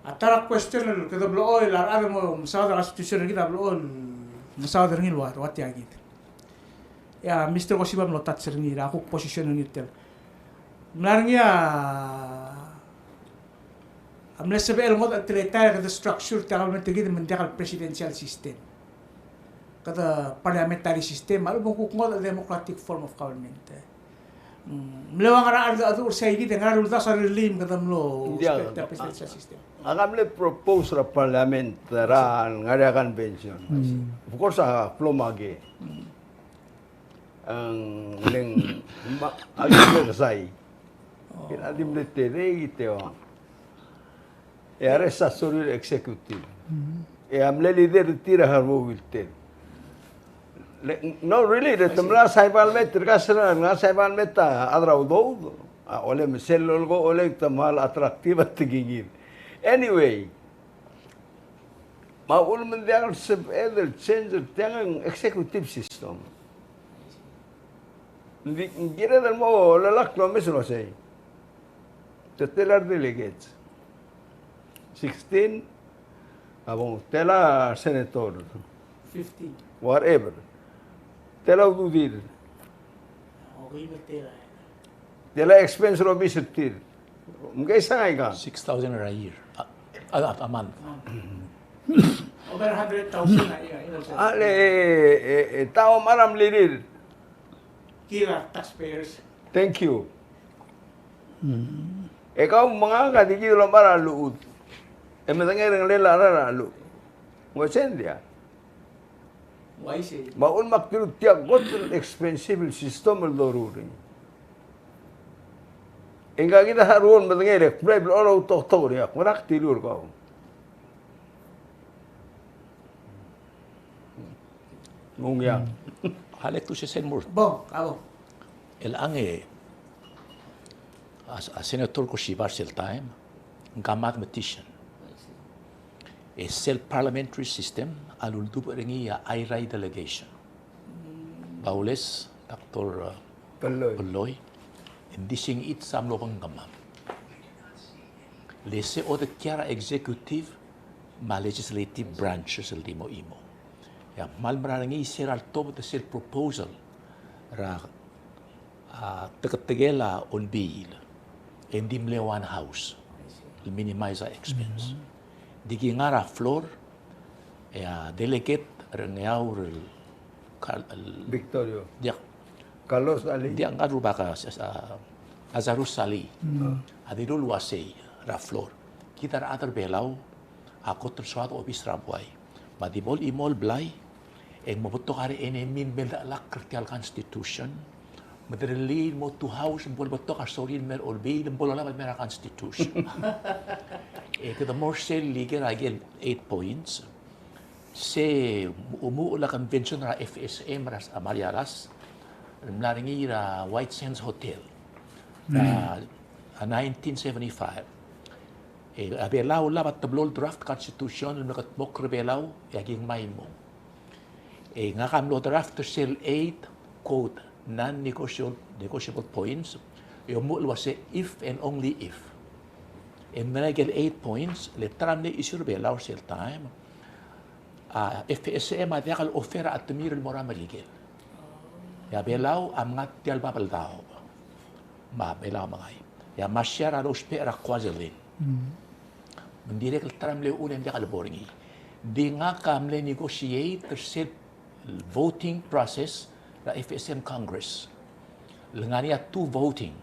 A ta er a question el kede blechoel a rechad el mo mesaod er a Constitution er kid a blechoel mesaod er ngii el ua, ua tia kid. E a Mister Koshiba a mlo touch er ngii er a kuk position er ngii el tel. Mla er ngii a, a mle sebechel el ngodech el teletael e kede structure er tia el government er kid me ng diak el presidential system. Kede parliamentary system, a lechub e ng kuk ngodech el democratic form of government. Mm, mle ua ngera a cheldecheduch er sei kid, e ngera a uldasu a rirellii me kede mlo expect a presidential system. Ak mle propose er a parliament er a ngar er a convention. Mm. Of course, a flow make. Mm. Ng leng ma, a di mle kesai. Oh. Kid a di mle tedei kid e ua. E a rest a sorir el executive. Mm. E a mle leader er tir a Harbaugh Gilted. Le, no, really, le te mla saibalmet er a kasera, mla saibalmet a chad er a udoud. A, ole me sel lolekoi, ole te kmal attractive a tekingir. Anyway, me a uchul me ng diak el sebeched el change er tiang, ng executive system. Ng di, ng kired el mo lak lomes el uasei, te tela el delegates? Sixteen, a bong, tela senator? Fifteen. Whatever. Tela ududir? Okay, me tela. Tela expense er a obis er tir? Me ke isang aika? Six thousand a year. A, a, a month. Over hundred thousand a year, you know, sir. A le, e, e, e, ta omechar a mlirir. Kirir a taxpayers. Thank you. Mm. E kau me ngak a di kid el omechar a llechud. E medengei er a ngerel a rechad er a llechul. Ng uaisei ng diak? Uaisei. Me a uchul me ak dilu tia kot el expensive el system el doruul er ngii. E ngka kid a ruul el medengei er a kmal blechoel a utoktok er ngii, ak merak dilu er kau. Ng ungil. Alek tu sesen mur. Bo, a bo. El ang e, a, a Senator Koshiba er sel taem, ng ka mathematician. E sel parliamentary system a luldubech er ngii a Airai delegation. Baules, Doctor, uh, Polloi. Polloi, e ng di sel ngii a mlo obengkemam. Le se odekiar a executive me a legislative branches el di mo chimo. E a kmal mera er ngii se er a letobed er sel proposal er a, a, teketekel a olbiil, e ng di mle one house el minimize a expense. Mhm. Di ki ngar er a floor, e a delegate er a Ngeaur el Kal-, el Victorio. Diak. Carlos Ali. Diak, ngar er a rubak a, a, Lazarus Salii. Mm. A dilu el uasei er a floor, kid a rechad er a Belau a kot el soad a obis er a buai. Me a di bo el chimo el blai, e ng mo betok a re enemy el mei el dechelakl er tia el constitution. Me derellii el mo two house, me bo lebetok a sorir el mei er a olbiil, me bo lolab el mei er a constitution. E kede mo er sel ikel, ikel eight points. Se omuchel a convention er a F S M er a Mariaras, el mla er ngii er a White Sands Hotel er a, a nineteen seventy-five. E a Belau a lab a teblo el draft constitution el mekedmokl er a Belau, e aki ngmai el mong. E ngak a mlo draft er sel eight, quote, non-negotiable, negotiable points, e omuchel el uase if and only if. E ng mla er ngii a ikel eight points, le ta er a mle issue er a Belau er sel taem, a F S M a diak el offer a chetemir el mo er a Merikel. E a Belau a mengat tia el bab el daob. Me a Belau a mengai. E a Marshall a lousbech er a Kwajalein. Mm. Me ng dirrek el ta er a mle uchul e ng diak el bo er ngii. Di ngak a mle negotiate er sel voting process er a F S M Congress. Le ngar er ngii a two voting.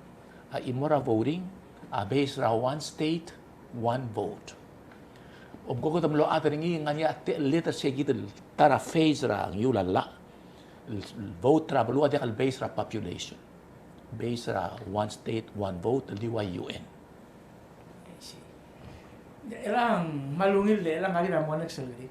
A chimo er a voting a base er a one state, one vote. Omko kede mlo chad er ngii, ngar er ngii a techelled er se kid el ta er a phase er a ngiul a llach. El vote er a beluu a diak el base er a population. Base er a one state, one vote, el di ua U N. I see. Chelechang, me a ungil, chelechang a kid a mo next el kid.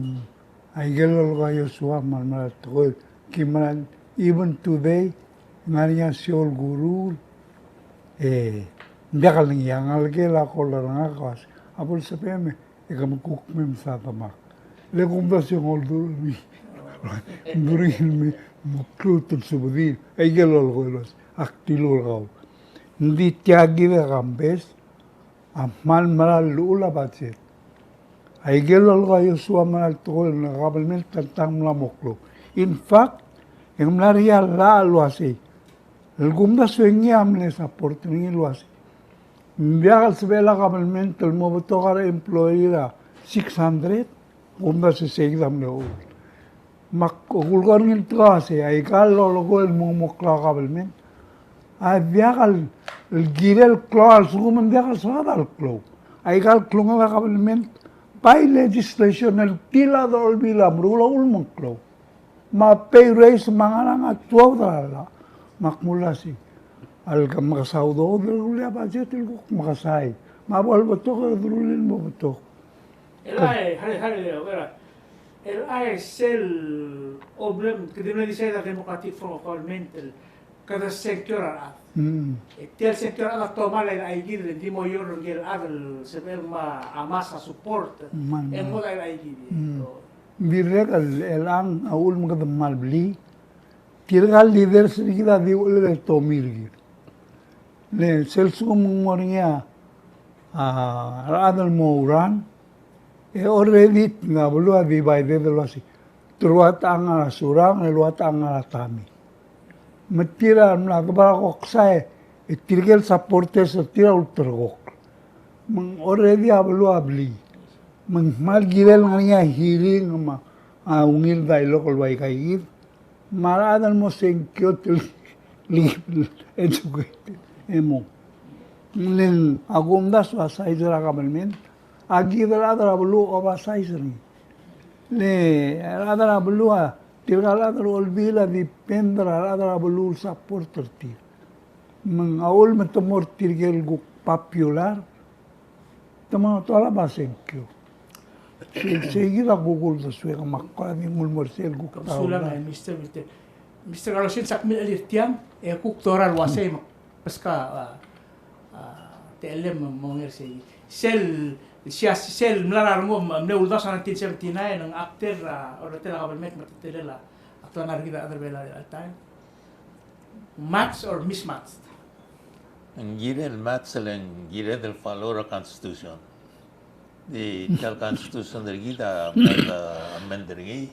Mm. Aike el lolekoi a Joshua me a mera el tekoi, ki mera el even today, ng ngar er ngii a sel kuruul, e, ng diak el ngii a ngelekel a call er ngak el uase, a bo lsebechem e ke mekuk me msa demak. Le kumdasu e ng oldurech el me, ng during el me, mekuk el subedid, aike el lolekoi el uase, ak dilu el kau. Ng di tia kid a Kambes, a kmal mera el llechul a budget. Aike el lolekoi a Joshua a mera el tekoi el government a tang mla mo klou. In fact, e ng mla er ngii a llach el uasei, el kumdasu e ngii a mle support er ngii el uasei, ng diak el sebechel a government el mo betok a re employee er a six hundred, kumdasu e sei kid a mle uchul. Me ak kulekoi er ngii el tekoi el uasei, aika el lolekoi el mo, mo klou a government a diak el, el kirel klou a lsekum ng diak el soad el klou. Aika el klungel a government by legislation el tir a dolbiil a meruul a uchul me ng klou. Me a pay raise me a ngerang a tuobed er a llach. Me ak mla uasei, a le ke mekesai a udoud el rullii a budget el kuk mekesai. Me a bo lebetok e rullii el mo betok. El ai, hale, hale, a ber, el ai sel oblem, kede mla decide a Democratic Front of Government el kede sengkio er a rechad. Mm. E tia el sengkio er a rechad a tomall er aika kid, e ng di mo er ngii el chad el sebechel me a masa support. Mm. E ng mo er aika kid. Mm. So, dirrek el, el ang a uchul me kede kmal blii, tirka el leaders er kid a di uchul el tomir er kid. Le sel lsekum ng mo er ngii a, a rechad el mo run, e already a beluu a divided el uasei, te rua techang a Surangel, e rua techang a Tommy. Me tir a mla debo er a koksai, e tirke el supporters er tir a ulterekokl. Me ng already a beluu a blii. Me ng kmal kirel ngar er ngii a hearing me a ungil dialogue el ua aika kid. Me a rechad el mo sengkio a te le educated e mo. Le ng a kumdasu a size er a government, a kid el chad er a beluu a oba size er ngii. Le a rechad er a beluu a, tirka el chad er a olbiil a depend er a rechad er a beluu el support er tir. Me ng a uchul me te mo er tirke el kuk popular, te mo tolab a sengkio. Sei, sei kid a kuk uldesuek me ak kora di nguu el mo er sel kuk. Kom sulang, e, Mister, Mister. Mister Carlos, since ak mle er tiang, e kuk dorael el uasei me ak beskau a, a, techellem me monger sei. Sel, sia, sel mla er a rengum, mle uldasu er a nineteen seventy-nine, ng actor, a, orretel a government me a teletelel a, a klengar er kid a rechad er a Belau er a time. Match or mismatch? Ng kired el match le ng kired el follow er a Constitution. Di tia el Constitution er kid a mla amend er ngii,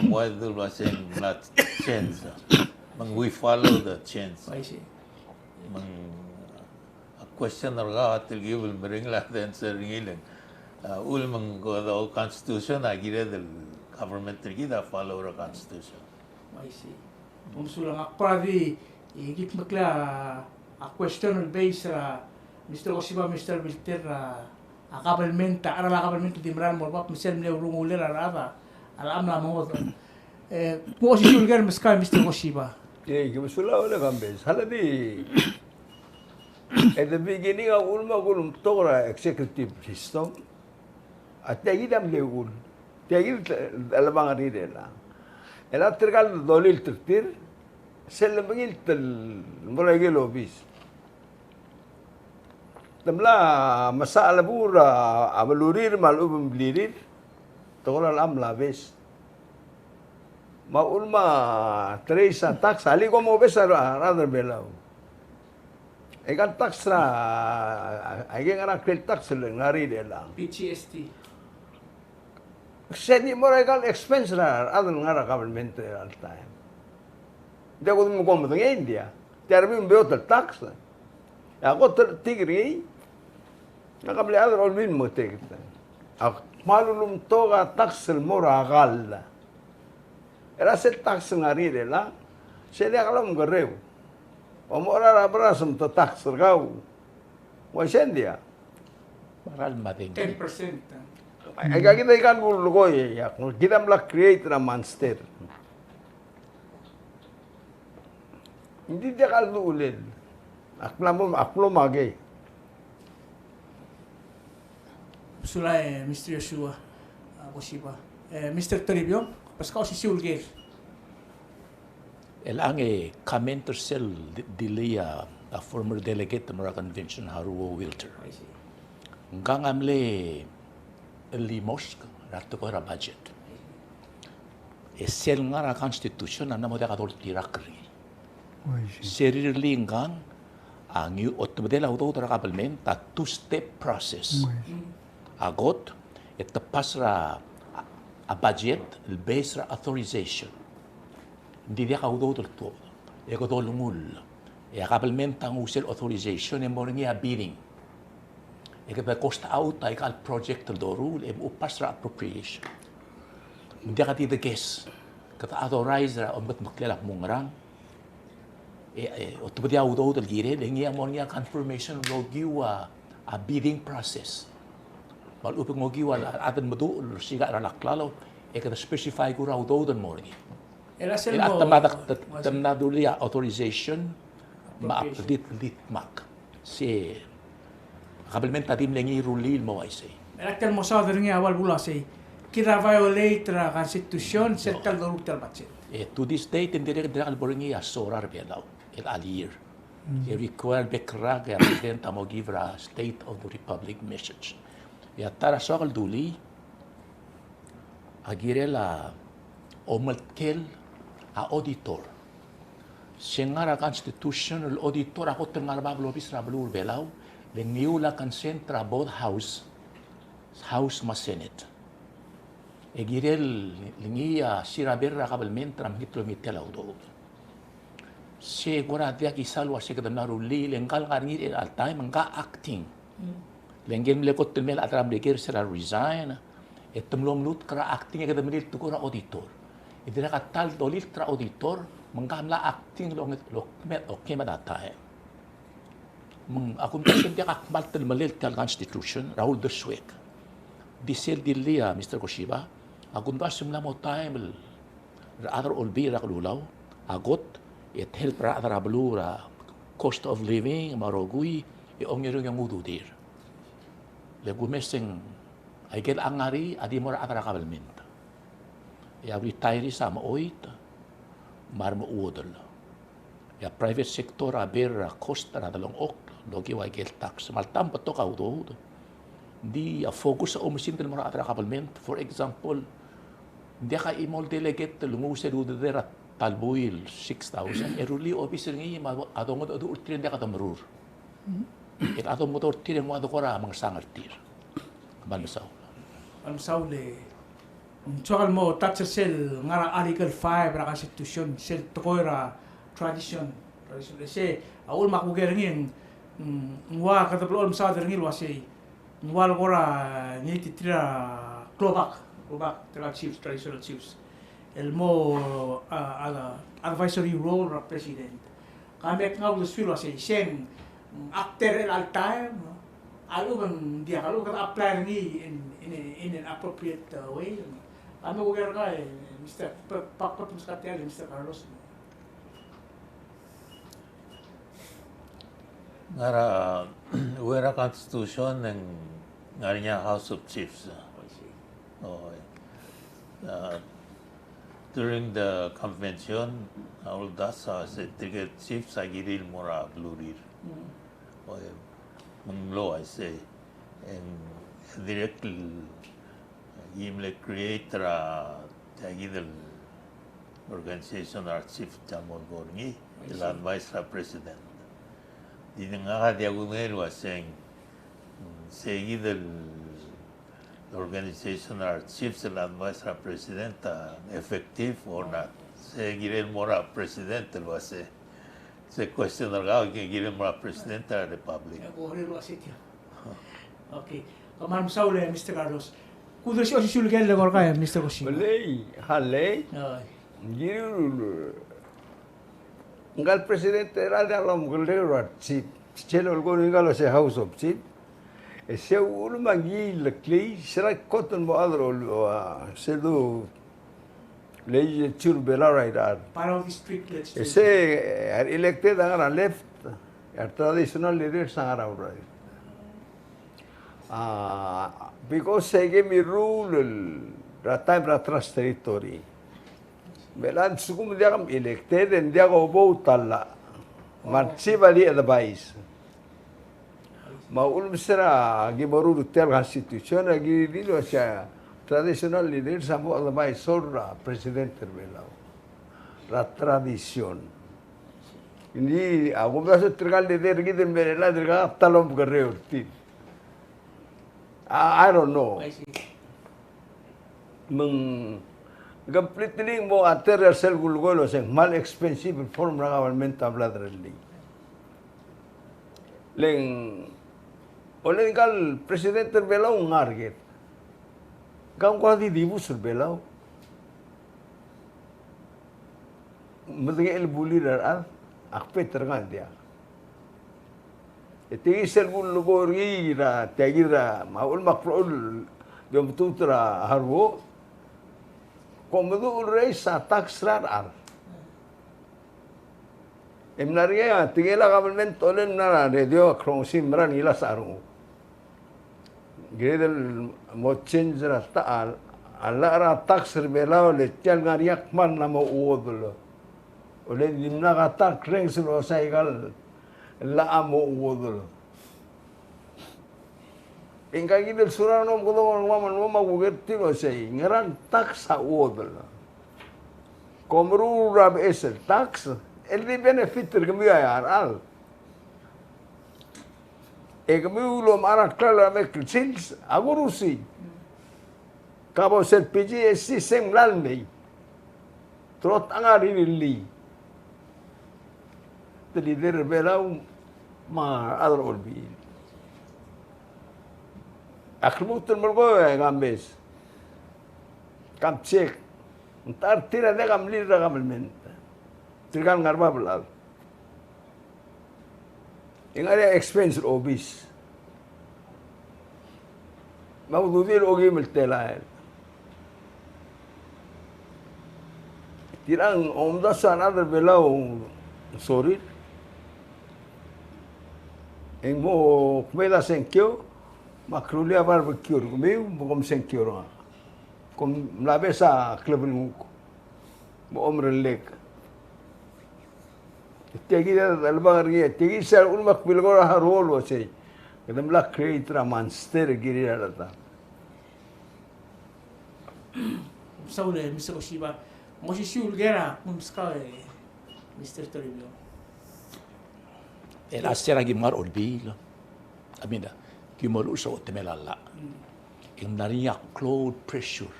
ng ua el dul uasei ng mla change. Me ng we follow the change. I see. Me ng a question er kau a telkib el meringel a answer er ngii le ng, a, uchul me ng ko, the Constitution a kired el government er kid a follow er a Constitution. I see. Kom sulang. Ak kora di, e, kuk meklii a, a question el base er a Mister Koshiba, Mister Vilter, a, a government, a cheral a government el di merael el mo er bab me sel mle urungulel a rechad a, a locha mla mo ngodech. E, kmo osisiu el ker el meskau, Mister Koshiba. E, kom sulang, ole Kambes. Hale di, at the beginning a uchul me a uchul me ng betok er a executive system. A tia kid a mle uchul. Tia kid a lebang er ngii er chelechang. E le tirka el dolilt er tir, sel lemengilt el mo er a ikel obis. Te mla mesa a chelebachir a belurir me a lechub e ng blirir, te kora locha mla obes. Me a uchul me te raise a tax, alii kom obes a rechad er a Belau. Aika el tax er a, aike el ngar er a clear tax el ngar er ngii er chelechang. P G S T. Se di mo er aika el expense er a rechad el ngar er a government er a chelecha el taem. Ng diak kudengei me kom medengei, ng diak. Tia er a beot el tax. E a kot el chetik er ngii, ngak a mle chad er a Olbiil me te. Ak kmal ulemtok a tax el mo er a kall. E a sel tax el ngar er ngii er chelechang, sel diak lomkerreu. Omochar a beras me te tax er kau. Uaisei, ng diak? Meral madeng. Ten percent. Aika kid a ikal kulekoi, e ak kid a mla create er a monster. Ng di diak a uchul. Ak mla mo, ak mlo makei. Sulang, e, Mister Joshua, a, Koshiba. E, Mister Toribiong, beskau a osisiu el ker. Chelechang e comment er sel di-, dilii a, a former delegate er a convention, Haruo Wilter. I see. Ngkang a mle limosk er a tekoi er a budget. E sel ngar er a constitution a mla mo diak a doltirakl er ngii. Oi, se. Sel rirellii ngkang a ngii a otebedel a udoud er a kabelment a two-step process. Oi. A kot, e te pass er a, a budget el base er a authorization. Ng di diak a udoud el tuobed. E kede olengull. E a kabelment a nguu sel authorization e mo er ngii a bidding. E kede cost out a ikal project el doruul e mo pass er a appropriation. Ng diak di the guess. Kede authorize er a omekedmeklel a kmo ngerang. E, e, otebedii a udoud el kirel, e ngii a mo er ngii a confirmation el okiu a, a bidding process. Me a lechub e ng okiu a chad el meduch el sikaich er a klalo, e kede specify kuk a udoud el mo er ngii. E a sel mo, te mla, te, te mla dulii a authorization, me a appropriation. Di, di mak. Se a kabelment a di mle ngii a rullii el mo uaisei. E a tel mo saod er ngii a ua el bla sei, kid a violate er a constitution, sel tel doruul tia el budget. E to this date, e ng dirrek, dirrek el bo er ngii a sorir er a Belau, el all year. E require bek el rak e a president a mo give er a State of the Republic message. E a ta er a soak el dulii, a kirel a omeltkel a auditor. Se ngar er a constitution el auditor a kot el ngar er a bab el obis er a beluu er a Belau, le ng nguu a consent er a both house, House me a Senate. E kirel ngii a siraber er a kabelment er a mekngit el omitel a udoud. Se kora diak isal ua se kede mla rullii, le ngka el ngar er ngii er chelecha el taem, ngka a acting. Le ngike el mle kot el mei el chad er a Merikel se er a resign, e te mlo mlutk er a acting e kede melilt el tekoi er a auditor. E dirrek a ta el dolilt er a auditor, me ngka a mla acting el onge-, el okeim, okeim at a taem. Me ng, a kumdasu e ng diak a kmal telemellel tia el constitution er a uldesuek. Di sel dilii a Mister Koshiba, a kumdasu e ng mla mo taem el rechad er a Olbiil er a Kelulau a kot e te help er a rechad er a beluu er a cost of living me a rokui e ongerung e ng ududir. Le kumes e ng aike el ngar er ngii a di mo er a rechad er a kabelment. E a retirees a mechoit me a remechuodel. E a private sector a bear er a cost er a delengchokl el okiu aike el tax. Me alta me betok a udoud. Ng di a focus a oumesingd el mo er a rechad er a kabelment. For example, ng diak a chimo el delegate el nguu sel ududed er a ta el buil el six thousand, e rullii a obis er ngii me a dongedecheduch er tir e ng diak a domerur. E kede omekedong er tir e ng ua de kora mengesang er tir. Kmal mesaul. Kmal mesaul e ng soak el mo touch er sel ngar er a Article five er a Constitution, sel tekoi er a tradition, tradition. E se a uchul me ak oker er ngii e ng, ng ua kede blechoel mesaod er ngii el ua sei, ng ua le kora ngiltii tir a klobak, klobak, tir a chiefs, traditional chiefs. El mo, a, a, advisory role er a president. Ka me ak nguu a uldesuir el ua sei, se ng, mm, after er chelecha el taem, a lechub e ng diak, a lechub e kede apply er ngii in, in, in an appropriate, uh, way. Ka me oker er ngii, Mister P-, Pak, Pak, Mister Katial, Mister Carlos. Ngar er a, er a Constitution e ng ngar er ngii a House of Chiefs. Oh, yeah. Uh, during the convention, a uldasu a se tirke el chiefs a kirir el mo er a belurir. Mm. Oi, me ng mlo uaisei. E ng dirrek el, ki mle create er a tia kid el organization er a chief, tia mo er ngii, el advice er a president. Di ngak a diak kudengei el uaseng, mm, se kid el organization er a chiefs el advice er a president a effective or not. Se kirel mo er a president el uase. Se question er kau, kirel mo er a president er a republic. Ko er a uase tia. Okay. Kmal mesaul e Mister Carlos. Kudres e osisiu el ker el eko er kau e Mister Koshiba. Olei, halei. Ai. Kirel ngka el president er a diak lomekerreu er a chief. Sel olekoi er ngii el uase House of Chief. E se uchul me a ngii el kleis, se er a kot el mo chad er a, a, sel du legislature er a Belau er a Irrai. Palau District Legislature. E se, e, a re elected a ngar er a left, a re traditional leaders a ngar er a right. A, because se kemiu el rule er a taem er a Trust Territory. Me a lsekum ng diak kom elected, e ng diak ko vote a llach. Me a chief a di advise. Me a ulemes er a ki meruul er tia el constitution, a ki di el uase a traditional leaders a mo advisor er a president er a Belau er a tradition. Ng di a kumdasu tirka el leader er kid el mera el dirkak ta el omekerreu er tir. I, I don't know. I see. Me ng completely mo alter er sel kulekoi el uase ng kmal expensive el form er a government a blad er a elii. Le ng, ole ngka el president er a Belau ng ngar er kid. Ngka ng kora di dibus er a Belau. Medengei el bulir a rechad, ak bet er ngak el diak. E tia kid sel kulekoi er ngii er a, tia kid er a, me a uchul me ak blechoel di omtut er a haruo, kom meduch el raise a tax er a rechad. E mla er ngii a tekingel a government, ole mla er a radio, ak rongesii el mera el ngilasech a renguk. Kired el mo change er a ta-, a, a llach er a tax er a Belau, le tia el ngar er ngii a kmal mla mo chuodel. Ole dimlak a tax reng sel osai aika el llach a mo chuodel. E ngka kid el sulang el omekedong er kemam el mo me a kuker er tir el uasei, ngera el tax a chuodel? Kom meruul er a beches el tax, el di benefit er kemiu a rechad. E kemiu el omechar a klalo er a bek el sils, a kurusii. Ka bo sel PGST se ng mla el mei. Te oltechang a rirellii. Te leader er a Belau me a rechad er a Olbiil. Ak lmuut el melekoi e Kambes. Kam check. Ng ta er tir a diak a mlir er a government. Tirka el ngar er a bab el chad. E ng ngar er ngii a expense er a obis. Me a ududir a okeim el telael. Tirang, omdasu a rechad er a Belau ng sorir. E ng mo kmeed a sengkio, me ak rullii a barbecue er kemiu, me kom sengkio er ngak. Kom mla obes a klebelnguk. Mo omerellek. Tia kid a chelebangel er ngii, tia kid sel uchul me ak bilekoi er a haruo el uasei. Kede mla create er a monster el kirir a rechad. Saul, e Mister Koshiba, ng osisiu el ker a kmo meskau e Mister Toribiong. E a se er a ki mngar er a Olbiil. I mean, ki mo luchesii a uchetemel a llach. E ng ngar er ngii a klou el pressure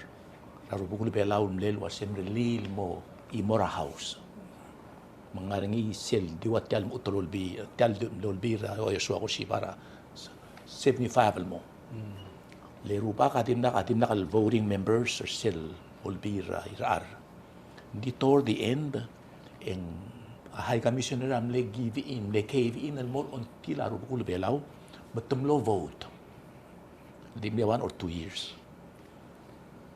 er a rubekul Belau el mle uasei ng rellii el mo, e mo er a House. Me ng ngar er ngii sel di ua tia el mechut el Olbiil, tia el di-, Olbiil er a Joshua Koshiba er a seventy-five el mo. Le rubak a dimlak, a dimlak el voting members er sel Olbiil er a Irrai. Ng di toward the end, e ng a High Commissioner a mle give in, mle cave in el mo er a ongtil a rubekul Belau, me te mlo vote. Di mle one or two years.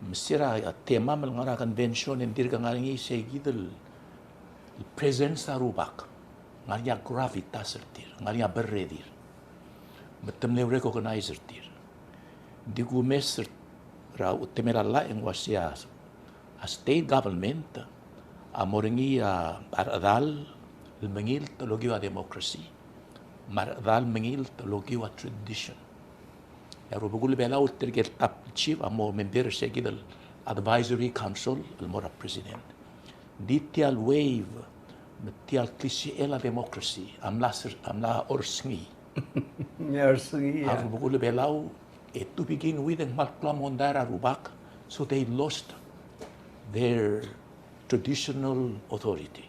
Me se er a temam el ngar er a convention e ng dirk ngar er ngii se kid el presence er a rubak. Ngar er ngii a gravitas er tir, ngar er ngii a berredir. Me te mle recognize er tir. Di kumes er a uchetemel a llach e ng uasei a state government a mo er ngii a rechedal el mengilt el okiu a democracy, me a rechedal el mengilt el okiu a tradition. E a rubekul Belau el tirke el top chief a mo member er se kid el advisory council el mo er a president. Di tia el wave, me tia el klisichel a democracy a mla ser-, a mla orsengii. Mla orsengii, a rubekul Belau, e to begin with, e ng kmal klou a mondai er a rubak, so they lost their traditional authority.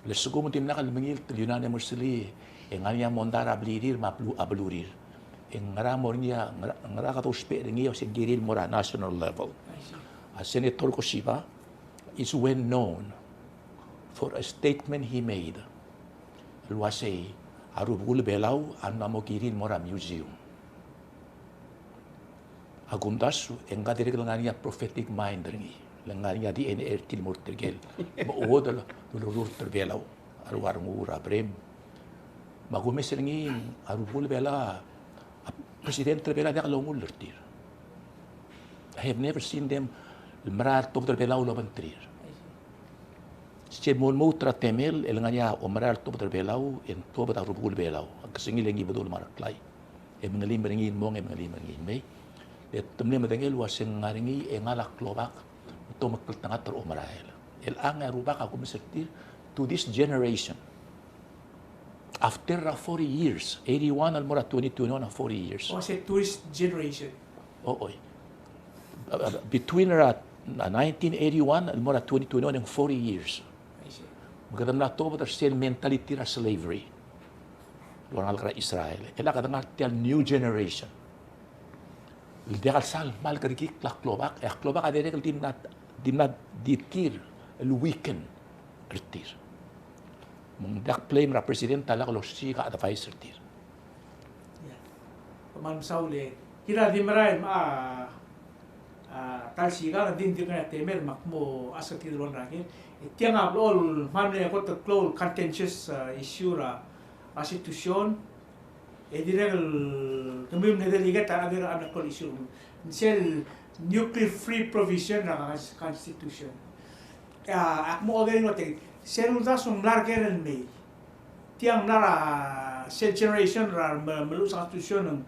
Le lsekum ng dimlak el mengilt el unanimously, e ng ngar er ngii a mondai er a blirir me a belu-, a belurir, e ngera mo er ngii a, ngera, ngera kede ousbech er ngii e se ng kirir el mo er a national level. A Senator Koshiba is well known for a statement he made el uasei a rubekul Belau a mla mo kirir el mo er a museum. A kumdasu e ng dirrek el ngar er ngii a prophetic mind er ngii, le ngar er ngii a D N A er tir el mo er tirke el mo chuodel el orurt er Belau, a rua rengul, a brem. Me a kumes er ngii a rubekul Belau, a president er Belau a diak longull er tir. I have never seen them el merael el tuobed er Belau el obengterir. Se el mo lmuut er a temel el ngar er ngii a omerael el tuobed er Belau e ng tuobed a rubekul Belau. A kesengil e ng Ibedul me a Reklai. E mengelim er ngii el mong, e mengelim er ngii el mei. E te mle medengei el uasei ng ngar er ngii e ngak a klobak me te omekngeltengat er a omerael. El ngar er ngii a rubak a kumes er tir to this generation. After a forty years, eighty-one el mo er a twenty twenty-one a forty years. O, se tourist generation. O, oi. Uh, uh, between er a, uh, nineteen eighty-one el mo er a twenty twenty-one e ng forty years. I see. Me kede mla tuobed er sel mentality er a slavery el ngar er a Israel. E le kede ngar er tia el new generation el diak el sal kmal kerekikl a klobak, e a klobak a dirrek el di mla, di mla di tir el weaken er tir. Me ng diak blame er a president a lak losiik a advice er tir. Ia. Kmal mesaul e. Kid a di merael me a, a, ta el sikang, ng di dirk ngar er ngii a temel me ak mo ask er kid el ua ngera ngii. E tiang a blechoel kmal mle kot el klou el contentious, a, issue er a, a, situation. E dirrek el kemiu el mle delegate a dirrek el mle klou el issue. Ng sel nuclear free provision er a cons-, constitution. A, ak mo oker er ngii el ua se, sel uldasu ng mla er ker el mei. Tiang ng mla er a sel generation er a me-, meluches a constitution, ng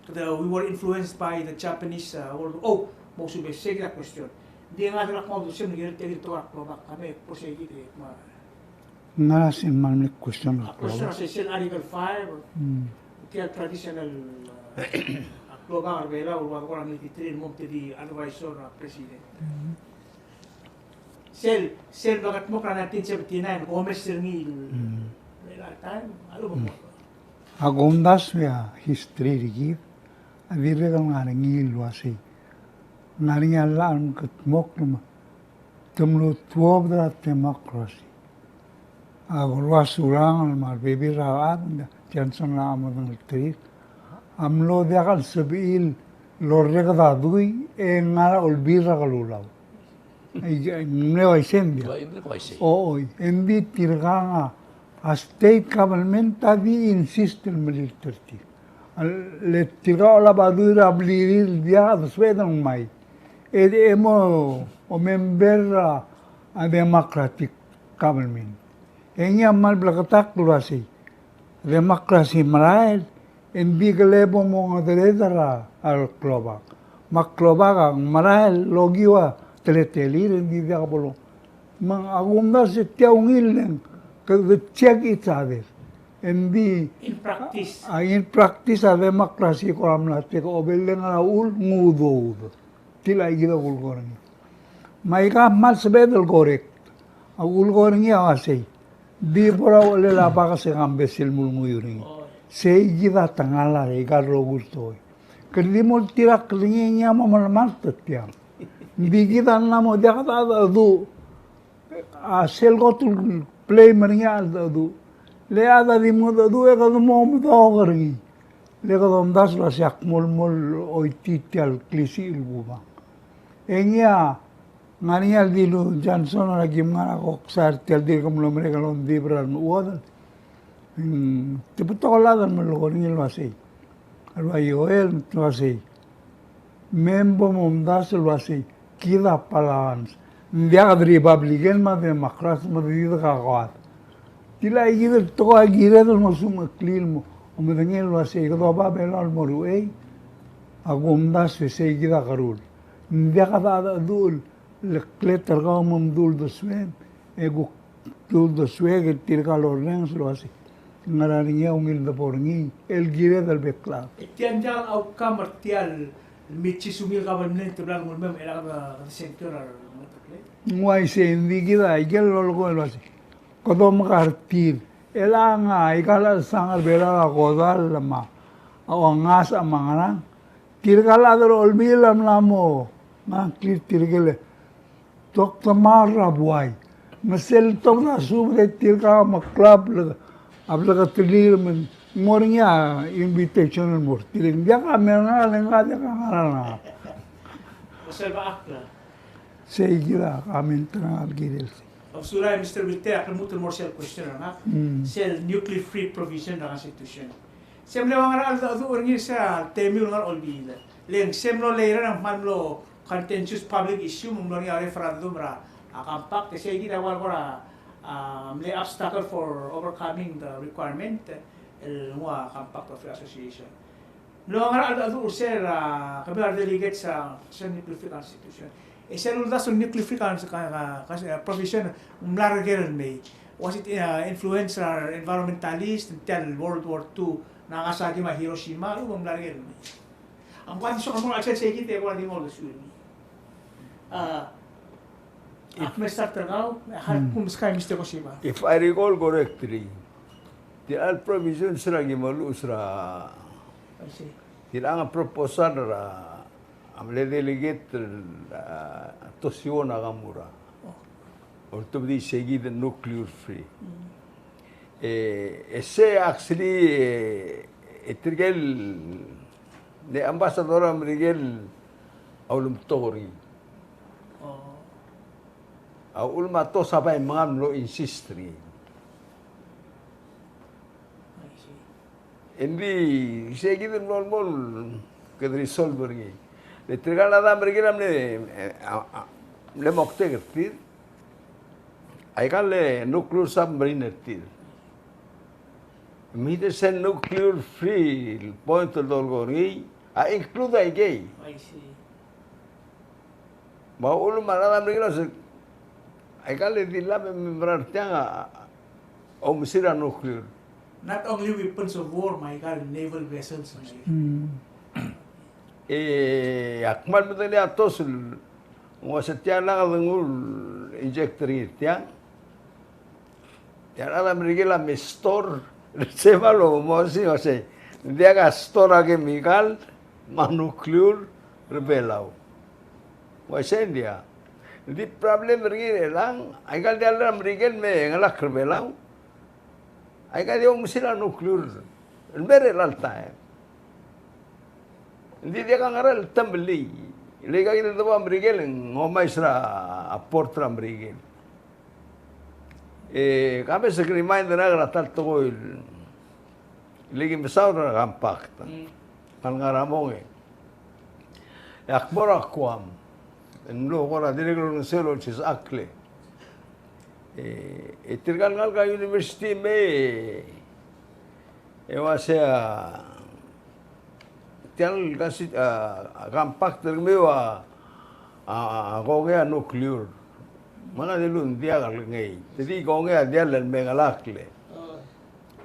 kede, we were influenced by the Japanese, uh, world. Oh, mo subes, sei kid a question. Ng di ngar er a kmo se me ng kirel tia el tekoi er a klobak, a me, bo sei kid e, me a Ng ngar er a sel kmal mle question er a klobak. Question er a sel Article five. Mm. Tia el traditional, uh, a klobak er a Belau el ua kora military el mo te di advisor er a president. Mm. Sel, sel bla kldmokl er a nineteen seventy-nine, komes er ngii el, mm, er a time, a lebo. Mm. A kumdasu e a history er kid a dirrek el ngar er ngii el uasei ng ngar er ngii a llach el kldmokl me te mlo tuobed er a democracy. A Uluasurangel me a rebebil er a rechad, Johnson a medengelterir, a mlo diak el sebechir el orreked a dui e ngar er a Olbiil er a Kelulau. Ai, ai, mle uaisei ng diak? Bai, mle uaisei. O, oi, e ng di tirkang a, a state government a di insist el melilt er tir. A le tirka a olab a dui er a blirir el diak a desebeched el ngmai. E, e mo, o member er a, a democratic government. E ngii a kmal bleketakl el uasei. Democracy merael, e ng di kele bo mongedereder a, a klobak. Me a klobak a merael el okiu a teletelir, e ng di diak bo lo. Me a kumdasu e tia ungil e ng, kede check each other. E ng di, in practice. A, in practice a democracy a kora mla take over, le ngar er a uchul, ng udoud. Tia kid a kulekoi er ngii. Me aika a kmal sebeched el correct. A kulekoi er ngii a uasei. Di bo er a uchelel a bakes e ke mbesengei el mo menguiu er ngii. Sei kid a tengelel aika el rokui el tekoi. Kede di mo oltirakl er ngii e ngii a mo melemalt er tiang. Ng di kid a mla mo diak dechedecheduch. A sel kot el blame er ngii a cheldecheduch. Le a chad a di mengedecheduch e kede mo medok er ngii. Le kede omdasu el uasei ak mo, mo oitii tia el klisiich el kubang. E ngii a, ngar er ngii a ldilu Johnson er a kim ngar er a koksai er tia el dirk mlo merek el ongdibel er a remechuodel. Mm, te betok el chad el melekoi er ngii el uasei. A ua Joel el uasei. Me bo momdasu el uasei, kid a Palauans. Ng diak de Republican me a Democrat me de di de kakoad. Tia kid el tekoi a kired el ngosukemeklir el mo, omedengei el uasei, kede oba Belau el mo er a uchei, a kumdasu e sei kid a kerul. Ng diak dechedecheduch el kleklet er kau me mdu el uldesuem, e kuk mdu el uldesuek e tirka el orrenges el uasei. Ngera er ngii a ungil debo er ngii, el kired el bek el chad. E tia ng diak el outcome er tia el el mei sel ungil government el bla el nguu el mei, e a kede, kede sengkio er a remengetakl. Ng uaisei, ng di kid a ikel lolekoi el uasei, kede omeka er tir. E chelechang a ika el chelsang er Belau a kodall me a, a ongasech me a ngerang. Tirka el chad er a Olbiil a mla mo ngklir tirke el toktemar er a buai. Me sel tobed a subed e tirka me a klou a bleketelir me ng mo er ngii a invitation el mo er tir. Ng diak a mera el ngar, diak a ngar er ngak. Sei kid a comment er ngak el kirel sei. Of surai, Mister Wilte, ak lmuut el mo er sel question er ngak. Mm. Sel nuclear free provision er a Constitution. Se mle ua ngera a cheldecheduch er ngii er sel temel ngar er a Olbiil. Le ng se mlo later a kmal mlo contentious public issue me ng mlo er ngii a referendum er a, a, compact, e sei kid a ua el kora, a, mle obstacle for overcoming the requirement el nguu a compact of free association. Mlo ua ngera a cheldecheduch er sel, a, kemiu a re delegates er a, sel nuclear free constitution. E sel uldasu el nuclear free con-, con-, con-, con-, provision, ng mla er ker el mei. Was it, uh, influence er a environmentalist, ng tia el World War Two, Nagasaki me a Hiroshima, a lechub e ng mla er ker el mei. Ng kora di soak el mo er a chelsel sei kid e kora di mo uldesuir. A, ak mle start er kau, a, hmm, kuk meskau e Mister Koshiba. If I recall correctly, tia el provision er a ki mo luchesii er a, I see, tia el proposal er a, a mle delegate er a, a, Toshio Nakamura. Oh. Oltobedii sei kid el nuclear free. Mm. E, e sei actually, e, e tirke el, ng ambassador er a Merikel a ulemtok er ngii. Oh. A uchul me a Tosa a bai mengang el mlo insist er ngii. I see. Engdi sei kid el mlo, mlo kede resolve er ngii. Le tirka el chad er a Merikel a mle, e, a, a, mle moktek er tir, aika el nuclear submarine er tir. Me tir sel nuclear free el point el dolekoi er ngii a include aikei. I see. Me a uchul me a rechad er a Merikel a se, aika el di llach e mei er tiang a, a oumesir a nuclear. Not only weapons of war, me aika el naval vessels, me aika. Hmm. E, ak kmal medengelii a Tosa el, ng uase tia el lak de nguu el inject er ngii er tiang. Tia el chad er a Merikel a mle store, se me a lomosii, uase ng diak a store a chemical me a nuclear er a Belau. Uaisei, ng diak. Ng di problem er ngii er chelechang, aika el diall er a Merikel el me chengelakl er a Belau, aika di oumesir a nuclear el mei er chelecha el taem. Ng di diak a ngerang el temellii. Le aika kid el debo er a Merikel e ng omais er a port er a Merikel. E, ka mesa ak remind er ngak er a ta el tekoi el ki mesaul er a compact. Mm. Ngar er a mong e, e ak mo er a Guam. E ng mlo kora dirrek el olengeseu el olsisechakl. E, e tirka el ngalek a university me, e uase a, tia el kasi, a, compact er kemiu a, a, a kongei a nuclear. Me ng dilu ng diak el ngii. Te di kongei a diall el me chengelakl. E,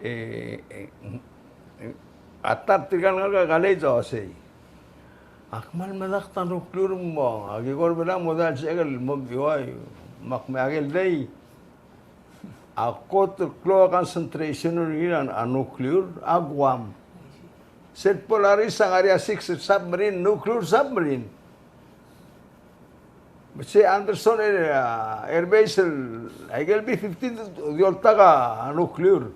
e, e, a ta er tirka el ngalek a college a uasei, ak kmal medakt a nuclear me aki kora belang mo diak el sebechek el mo mechiuaiu. Me ak me a ikel dei, a kot el klou a concentration er ngii a, a nuclear a Guam. Sel Polaris a ngar er ngii a six submarine, nuclear submarine. Me se Andersen Air, a, Air Base el, a ikel B fifteen di oltak a nuclear.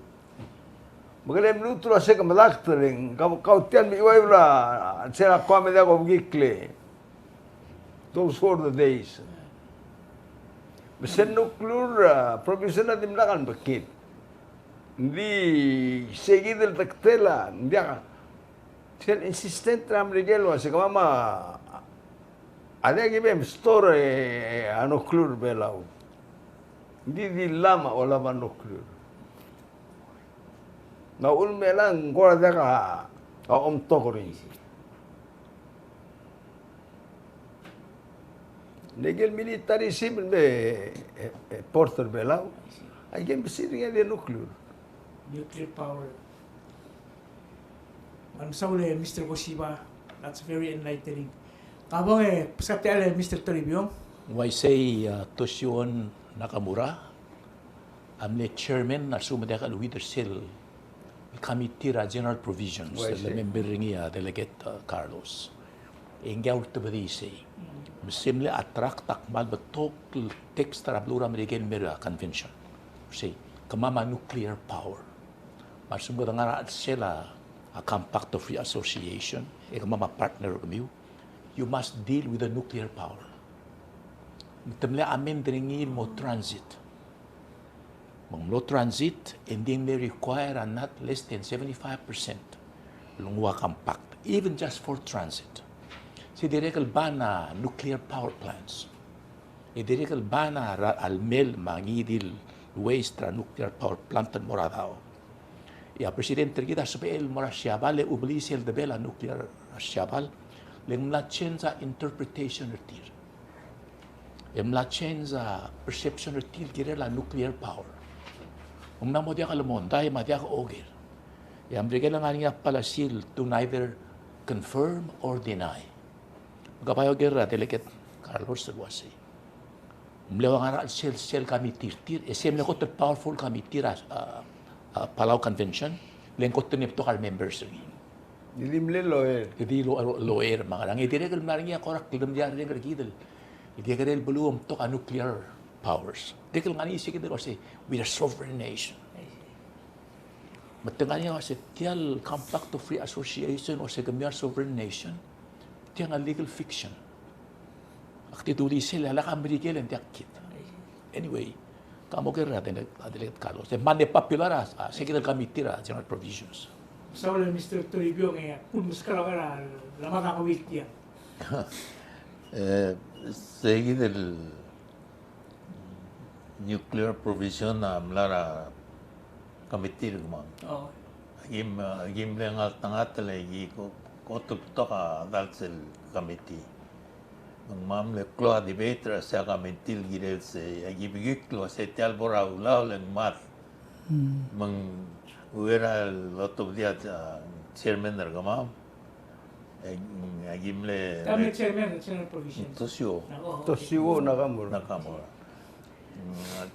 Me kede mluut el uase ke medakt e ng kau, kau tia el mechiuaiu er a, sel a Guam e diak kobekikl. Those were the days. Me sel nuclear, a, provision a dimlak el mekngit. Ng di sei kid el tektel a, ng diak. Sel insistent er a Merikel el uase kemam a, a diak ki mei me store, e, a nuclear er a Belau. Ng di di llach a olab a nuclear. Me a uchul me chelechang ng kora diak a, a omtok er ngii. Ng ikel military ship el me, e, e, port er a Belau, a ikel mesil er ngii a di nuclear. Nuclear power. Me ng soal e Mister Koshiba, That's very enlightening. Ka bong e, beskak tia el Mister Toribiong. Uaisei, a, Toshio Nakamura a mle chairman a lsekum e diak el uid er sel committee er a general provisions, uaisei, el member er ngii a Delegate, a, Carlos. E ngii a ultebedii sei. Me se mle attract a kmal betok el text er a beluu er a Merikel el mei er a convention. Sei, kemam a nuclear power. Me a lsekum kede ngar er a chelsel a, a Compact of Free Association, e kemam a partner er kemiu, you must deal with the nuclear power. Me te mle amend er ngii el mo transit. Me ng mlo transit, e ng di ng mle require a not less than seventy-five percent el nguu a compact, even just for transit. Se dirrek el ban a nuclear power plants. E dirrek el ban a ra-, a lemei me a ngii di el waste er a nuclear power plant el mo er a daob. E a president er kid a sebechel el mo er a Siabal e ubelii sel debel a nuclear er a Siabal, le ng mla change a interpretation er tir. E mla change a perception er tir el kirel a nuclear power. Ng mla mo diak lemondai me a diak oker. E a Merikel a ngar er ngii a policy el to neither confirm or deny. Me ke bai oker er a Delegate Carlos el uasei, ng mle ua ngar er a chelsel sel committee er tir, e se mle kot el powerful committee er a, a, a Palau Convention, le ng kot el mle betok a re members er ngii. Di mle loer. Di lo-, loer me a ngerang. E dirrek el mla er ngii a kora kldemdiarreng er kid el kekerei el beluu a omtok a nuclear powers. Dirrek el ngar er ngii se kid el uasei, we are a sovereign nation. Me te ngar er ngii a uasei tia el Compact of Free Association, uasei kemiu a sovereign nation, tiang a legal fiction. Ak di dulii sel, a lak a Merikel e ng diak kid. Anyway, ka mo oker er a Delegate, a Delegate Carlos. E mle popular a, a, se kid el committee er a general provisions. Saul, Mister Toribiong, e, kuk meskau er a lemad a kawil tiang. E, se kid el nuclear provision a mla er a committee er kemam. Oh. Aki m-, aki mle ngeltengat el ki ko-, kot el betok a dals el committee. Me ng mle klou a debate er a sei a committee el kirel sei, aki bekikl el uasei tia el bo er a ulaol e ng mad. Mm. Me ng ua er a lotobedii a, a, chairman er kemam. E, mm, aki mle, tia el chairman er a General Provision. Toshio. Ah, oh, okay. Toshio Nakamura. Nakamura. Mm,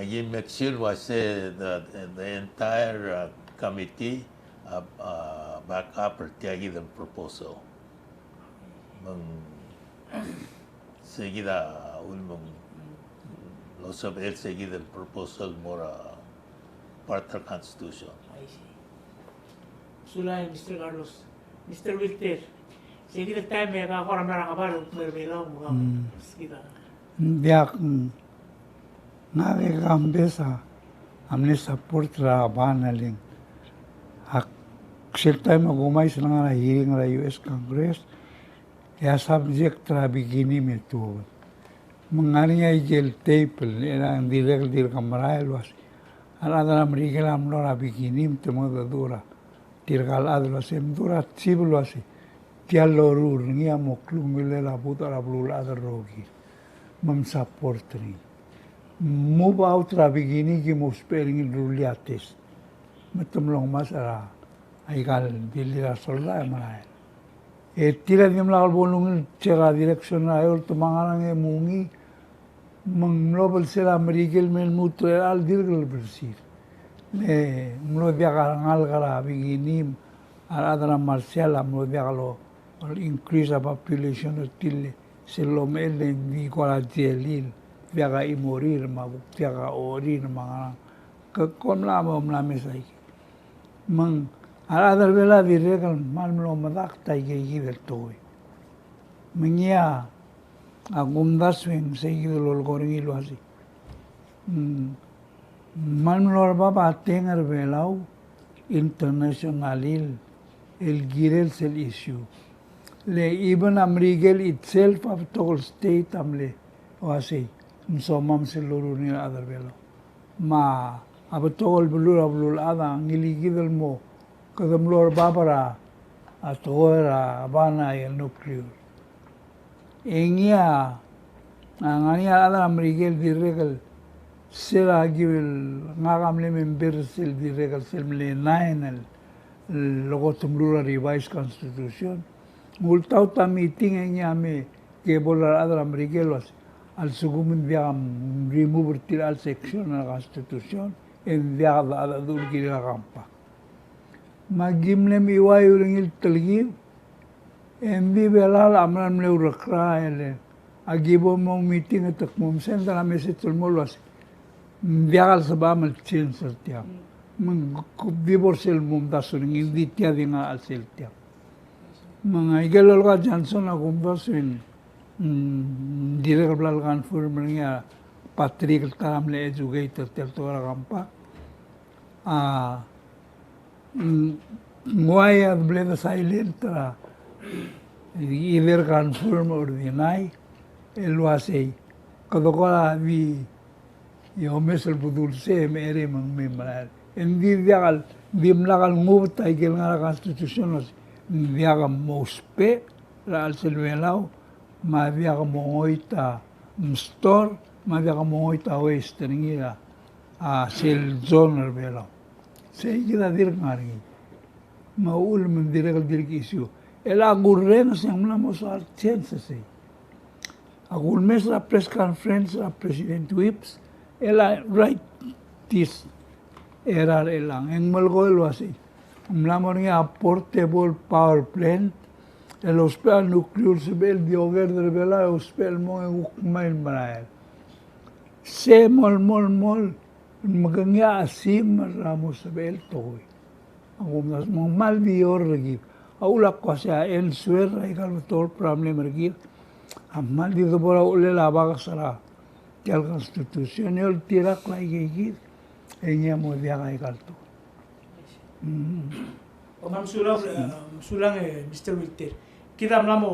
aki make sure el uasei the, the entire, uh, committee, uh, uh, back up er tia kid el proposal. Me ng se kid a ul-, me ng losebechel se kid el proposal el mo er a part er a constitution. I see. Sulang, Mister Carlos. Mister Wilter, se kid el taem e ka kora mla er a ngebard el kmo er a Belau me ka. Mm. Se kid a. Ng diak, mm, ngak e Kambes a mle support er a ban a leng. Ak sel taem e kumais el ngar er a hearing er a U S Congress, e a subject er a bikini me tuobed. Me ng ngar er ngii a ikel tape el, e ng dirrek el dirk merael el uasei, a rechad er a Merikel a mlo er a bikini me te mengedecheduch er tirka el chad el uasei, mdu er a chief el uasei, tia el loruul er ngii a mo klungiolir a budech er a beluulechad el rokir. Me msupport er ngii. Move out er a bikini, ki mo ousbech er ngii el rullii a test. Me te mlo ngmasech er a, aika el dilu er a soldau e merael. E tir a dimlak bo lungil check a direction er a eolt me a ngerang e mungii, me ng mlo belsel a Merikel me lmuut er a chelecha el dirk el belsir. Me ng mlo diak a rengalek er a bikini, a rechad er a Marshall a mlo diak lo increase a population er tir el sel lomechell e ng di kora jelil, diak a chimorir me a kuk diak a orir me a ngerang. Ke, kom mla mo mla mes aike. Me ng a rechad er a Belau a dirrek el kmal mlo medakt aike kid el tekoi. Me ngii a kumdasu e ng se kid el lolekoi er ngii el uasei, mm, kmal mlo er bab a teng er a Belau internationally el kirel sel issue. Le even a Merikel itself a betok el state a mle uasei, ng somam sel loruul er ngii a rechad er a Belau. Me a betok el beluu er a beluulechad a ngilai kid el mo, kede mlo er bab er a, a tekoi er a ban a nuclear. E ngii a, a ngar er ngii a rechad er a Merikel el dirrek el, sel a ki el, ngak a mle member sel dirrek el sel mle nine el, el kot el meruul a revised constitution. Ng ultaut a meeting e ngii a me ke bo er a rechad er a Merikel el uase, a lsekum ng diak a remove er tir a section er a Constitution, e ng diak a dedu el kirel a compact. Me aki mle mechiuaiu er ngii el telkib, e ng di Belau a mera el mle urekrael e aki bo mo meeting e te kmo send a message el mo el uase, ng diak el sebecham el change er tiang. Me ng di bo er sel momdasu er ngii, ng di tia di ngar er a chelsel tiang. Me ng aike el lolekoi a Johnson a kumdasu e ng, mm, dirrek el bla leconfirm er ngii a Patrick el ta er a mle educator er tia el tekoi er a compact. A, mm, ng uai a de ble de silent er a, either confirm or deny, el uasei, kede kora di e omes el bedul sei e mecherei me ng mei merael. E ng di diak el, dimlak el ngubet aike el ngar er a Constitution el uase ng diak a mo ousbech er a chelsel Belau, me a diak a mo ngoit a mstor, me a diak a mo ngoit a waste er ngii er a, a, sel zone er Belau. Sei kid a dirk ngar er ngii. Me a uchul me ng dirrek el dirk issue. El a kurrenges e ng mla mo soal change sei. A kulmes er a press conference er a President Whipps, el a write this er a er chelechang. E ng melekoi el uasei, ng mla mo er ngii a portable power plant, el ousbech a nuclear el sebechel di oker er Belau, e ousbech el mong e kuk mei el merael. Se mol, mol, mol, me ke ngii a chesimer er a mo sebechel tekoi. A kumdasu me ng kmal di orrekid. A uchul a kmo sei a answer er aika el betok el problem er kid a kmal di debo er a uchelel a bakes er a tia el Constitution e oltirakl aike kid e ngii a mo diak aika el tekoi. Mm. Kmal mesulang, eh, mesulang, eh, Mister Wilter. Kid a mla mo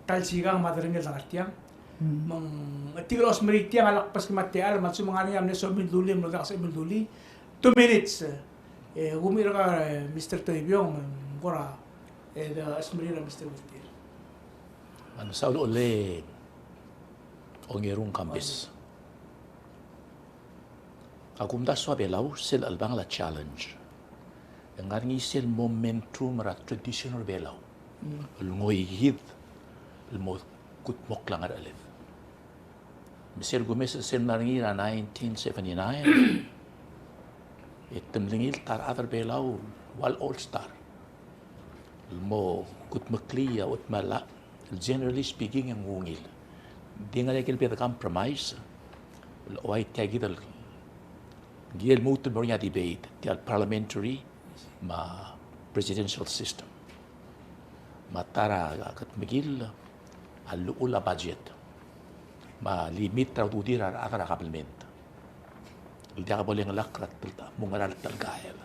ta el sikang me a derengel a ngar tiang. Mm. Me ng, tirke el osmerii tiang a lak beskemam a techall, me a lsekum ng ngar er ngii a mle soam el dulii, me ng diak soam el dulii. Two minutes. E kumerang, e, Mister Toibiong, me ng kora, e, de osmerii er a Mister Wilter. A mesaul a ole ongerung kambes. A kumdasu a Belau, sel chelebangel a challenge, e ng ngar er ngii sel momentum er a traditional Belau. Mm. El ngoikid el mo kudmokl a ngerecheled. Me sel kumes er sel mla er ngii er a nineteen seventy-nine, e te mlengii el ta er a chad er Belau el ua el all star el mo kudmeklii a chutem el llach, el generally speaking e ng ungil. Ng di ngar er ngii a ikel bla de compromise el uai tia kid el, ng kirel lmuut el mo er ngii a debate, tia el parliamentary me a presidential system. Me a ta er a kudmeklii a llechul a budget me a limit er a ududir a rechad er a kabelment el diak bo lengelakl er a tel-, mo ngera el telkael.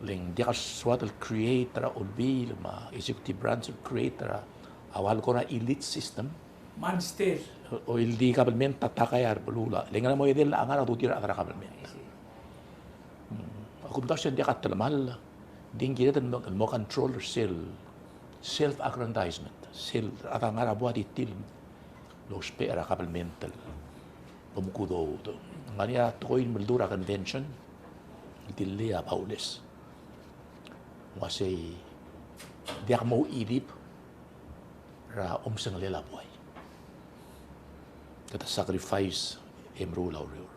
Le ng diak el soad el create er a olbiil me a executive branch el create er a ua el kora elite system. Monster. O, el di kabelment a takai a rebeluu el, le ng ngera mo edei el ngar er a ududir a rechad er a kabelment. Mm. A kumdasu e ng diak a telemall, ng di ng kired el mo, mo control er sel self-aggrandizement, sel rechad a ngar er a bua di tir el ousbech er a kabelment el omkudoud. Ng ngar er ngii a tekoi el mledu er a convention el dillii a Baules. Ng uasei, diak mo idib er a omsengelel a buai. Kede sacrifice e meruul a ureor.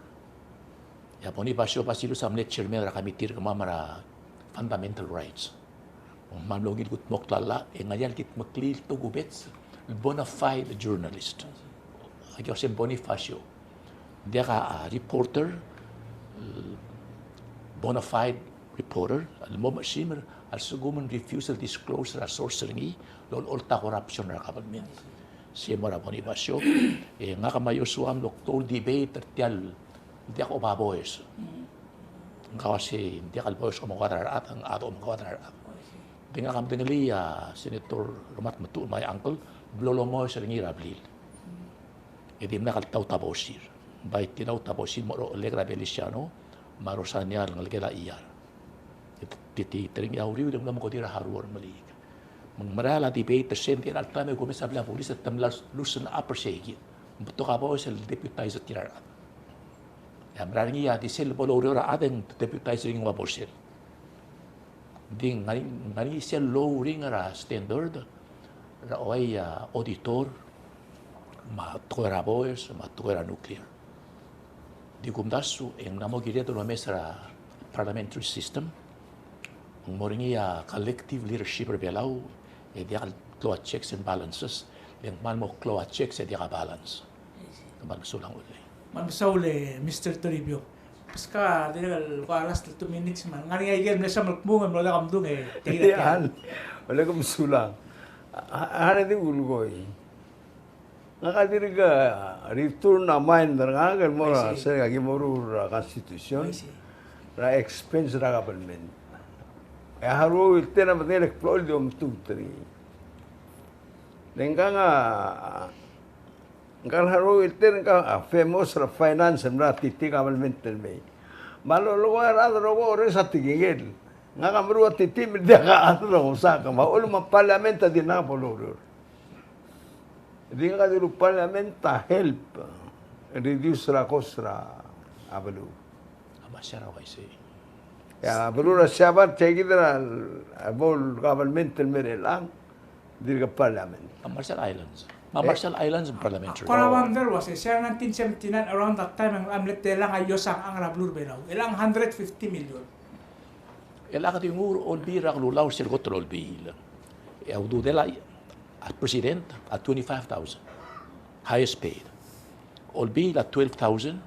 E a Bonifacio Basilius a mle chairman er a committee er kemam er a fundamental rights. Me ng mla mlo ungil kudmokl a llach, e ng ngar er ngii a lekudmeklii el tokubets el bona fide journalist. Aki uasei Bonifacio. Ng diak a, a, reporter, bona fide reporter, el mo mechesimer a lsekum ng refuse el disclose er a source er ngii el olecholt a corruption er a government. Sei mo er a Bonifacio, e ngak me a Joshua a mlo klou el debate er tia el diak oba boes. Ng kau a sei, ng diak el boes omekoad er a rechad, ng chad omekoad er a rechad. Di ngak a medengelii a Senator Remat Metuchl, my uncle, blo lomoes er ngii er a blil. E dimlak el taut a bosir. Bai tia el taut a bosir mo er a ochelek er a Feliciano me a Rosania el ngelekel a Iar. E te, te, te, te er ngii a uriul e ng mla mo kodir a haruor el meliik. Me ng merael a debate er sei, ng di er a chelecha el taem e kumes a blil a bulis e te mla loosen up er sei kid. Ng betok a boes el deputize er tir a rechad. E a mera er ngii a di sel bo loureor a chad e ng deputize er ngii a ua bosel. Ng di ngar er ngii, ngar er ngii sel lowering er a standard, er a ua, a, auditor, me a tekoi er a boers, me a tekoi er a nuclear. Di kumdasu e ng mla mo kired el omes er a parliamentary system, ng mo er ngii a collective leadership er a Belau, e diak el klou a checks and balances, le ng kmal mo klou a checks e diak a balance. Kmal mesulang Ulei. Kmal mesaul e Mister Toribiong. Beskak a dirrek el kuk last two minutes me ng ngar er ngii a ikel mle soam el kmung e mlo diak a mdung e tia. Ia, Ulei, kom mesulang. A, a, a, di kulekoi. Ngak a dirk return a mind er ngak el mo er a, I see, se aki mo er a constitution. I see. Er a expense er a government. E a Haruo Wilter a medengei el kbloil di omtut er ngii. Le ngkang a, ngkang a Haruo Wilter ngkang a famous er a finance el mla er a titi government el mei. Me a lolekoi a rechad el rokui a orrenges a tekingel. Ngak a meruul a titi me diak a chad el osak, me a uchul me a parliament a di ngar bo loureor. Di ngak a dilu parliament a help reduce er a cost er a beluu. A Marshall a uaisei. Ia, beluu er a Siabal, tia kid er a, a bo el government el mei er chelechang, dirk parliament. A Marshall Islands. Me a, e? Marshall Islands parliamentary. Kora wonder el uase, se er a nineteen seventy-nine, around that time, ng mle telechang a iosang er a beluu er a Belau. Chelechang hundred fifty million. Chelechang a di nguu er a olbiil er a kelulau er sel kot el olbiil. E a ududel a a president a twenty-five thousand, highest paid. Olbiil a twelve thousand,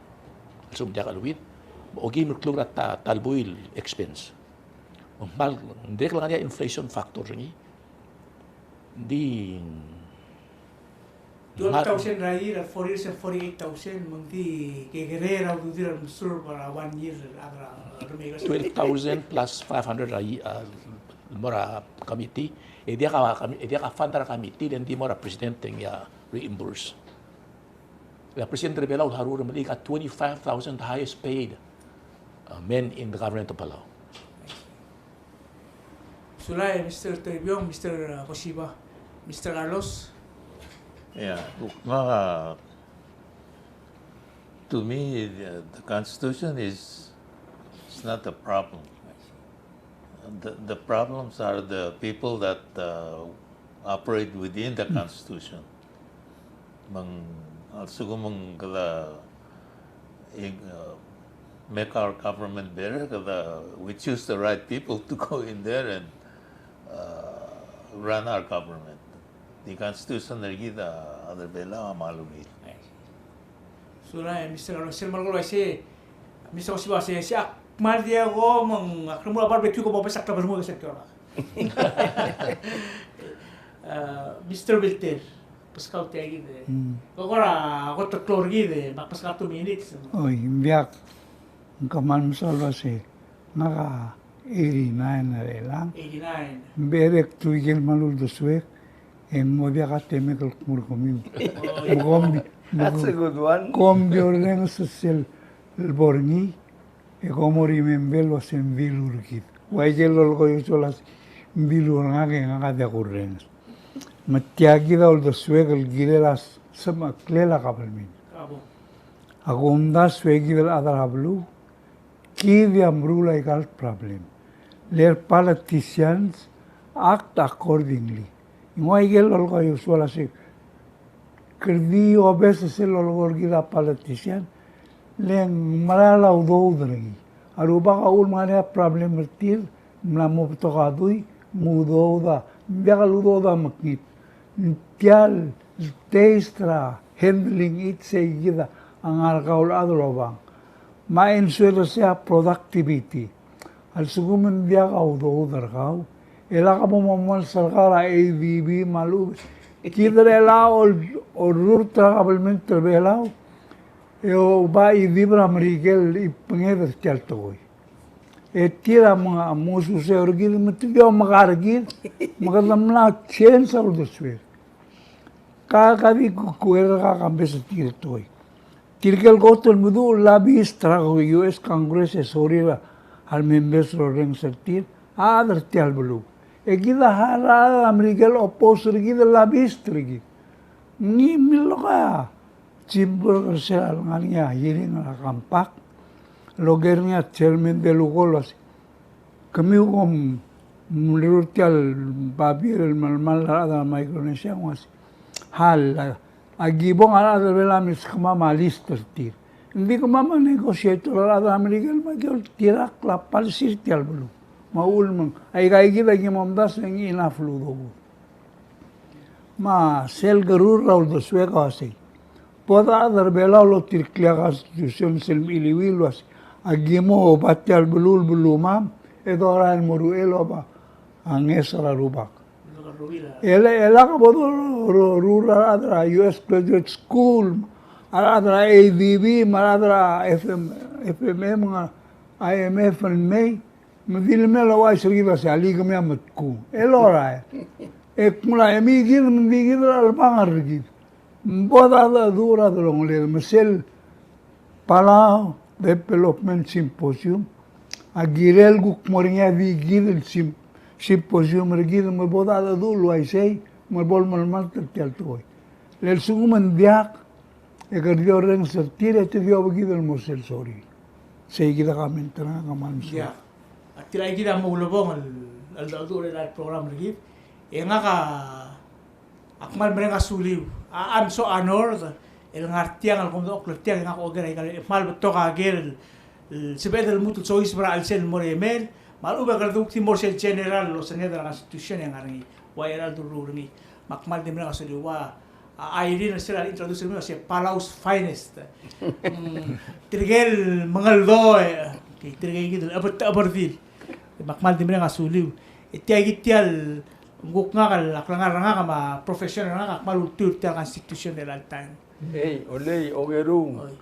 a lsekum diak a cheleuid, me a okeim el kluk er a ta, ta el buil expense. Me ng kmal, ng dirrek el ngar er ngii a inflation factor er ngii. Ng di twelve thousand er a year, a four years e forty-eight thousand, me ng di kekerei er a ududir el mesurb er a one year er a, er a, er a twelve thousand plus five hundred a year, a, mo er a committee, e diak a, e diak a fund er a committee, le ng di mo er a president e ng reimburse. E a president er a Belau el Haruo Remeliik a twenty-five thousand highest paid, uh, men in the government of Palau. Sulang, Mister Toribiong, Mister Koshiba, Mister Carlos. Yeah, look, uh, to me, the, the Constitution is, is not a problem. The, the problems are the people that, uh, operate within the Constitution. Me ng, a lsekum ng kede, uh, make our government better, kede, we choose the right people to go in there and, uh, run our government. Di Constitution er kid a rechad er a Belau a kmal ungil. Sulang, Mister Carlos, sel mo er a uaisei, Mister Koshiba, se, se ak kmal diak, ko me ng ak remuul a barbecue, ko mo obes a klebelngel er sel kiorang. Uh, Mister Wilter, beskau tia kid. Mm. Ko kora kot el klou er kid, me ak beskak two minutes. Oi, ng diak, ng kmal mesaul el uase ngak a eighty-nine er chelechang. Eighty-nine. Ng berek tirke el kmal uldesuek, e ng mo diak a temek el kmo er kemiu. Oh, yeah. Me kom, me kom, that's a good one. Kom di orrenges er sel bo er ngii, e kom mo remember el uase ng dilu er kid. Ua ikel lolekoi a Joshua el uase ng dilu er ngak e ngak a diak kurrenges. Me tia kid a uldesuek el kirel a semecheklel a kabelment. Bravo. A kumdasu e kid el chad er a beluu, kid a meruul aika el problem. Le politicians act accordingly. Ng ua ikel lolekoi a Joshua el uase, kede di obes er sel lolekoi er kid a politician, le ng mera el udoud er ngii. A Rubak a uchul me ng ngar er ngii a problem er tir, ng mla mo betok a dui, me ng udoud a, ng diak el udoud a mekngit. Ng tia el taste er a handling it, sei kid a ngar er kau el chad el obang. Me a ensure er sei a productivity. A lsekum ng diak a udoud er kau, e lak bo momes er kau er a ADB me a lechub. Kid er chelechang a ol-, orrurt er a kabelment er a Belau, e oba idib er a Merikel el ibenged er tia el tekoi. E tir a mo, mo suseu er kid, me tir a di omeka er kid, me kede mla change a uldesuek. Ka, ka di ku-, kuker er kau a kambes er tirke el tekoi. Tirke el kot el meduch el lobbyist er a U S Congress e sorir a remembers el orrenges er tir, a chad er tia el beluu. E kid a harau er a Merikel el oppose er kid el lobbyist er kid. Ngii, mle locha Jim Burke er sel ngar er ngii a hearing er a Compact, el oker er ngii a Chairman Delucco el uase, kemiu kom mlerur tia el babier el melemall a rechad er a Micronesia, ng uase, hal, a, aki bong a rechad er a Belau me skemam a list er tir. Ng di kemam a negotiator er a rechad er a Merikel me aki oltirakl a policy er tia el beluu. Me a uchul me ng, aika kid a ki momdasu e ng enough el udoud. Me sel kerruul er a uldesuek a uasei, bo dechad er a Belau el oltirakl a constitution sel mechiliuil el uasei, aki mo oba tia el beluu el belumam, e dorael el mo er uchei el oba a ngeso er a Rubak. E le, e lak bo do, ro, ro, a rechad er a U S Graduate School, a rechad er a A D B, me a rechad er a F M, F M M, a I M F el mei, me di le mei el ouchais er kid el uasei, alii kemiu a metkuu. E lorael. E kmo a emi kid me ng di kid el chelebangel er kid. Bo dechad a cheduch er a delongeled me sel Palau Development Symposium a kirel kuk mo er ngii a di kid el sym-, symposium er kid me bo dechad a cheduch el uaisei me bo lemelemalt er tia el tekoi. Le lsekum ng diak, e kede di orrenges er tir e te di obekid el mo sel sorir. Sei kid a comment er ngak, kmal mesulang. Ia. A tirka kid a mo ulebongel el, el, el, el program er kid. E ngak a Ak kmal mereng a suliu. A, I'm so honored el ngar tiang el kom dechokl er tiang e ngak a oker aika el, e kmal betok a ker el, el sebeched el lmuut el soiseb er a chelsel el mo er a email. Me a lechub e kede kuk di mo er sel general el osenged er a Constitution e ngar er ngii. Ua er a ldurruul er ngii. Me ak kmal di mereng a suliu. Ua, a, Irene er sel introduce er ngii, a se Palau's finest. Mm, tirke el mengeldoe, e, okay, tirke kid el, eber, eberdil. Me ak kmal di mereng a suliu. E tia kid tia el, ng kuk ngak el, a klengar er ngak me a profession er ngak a kmal ultuil er tia el Constitution er a chelecha el taem. Ei, olei, ongerung. Oi.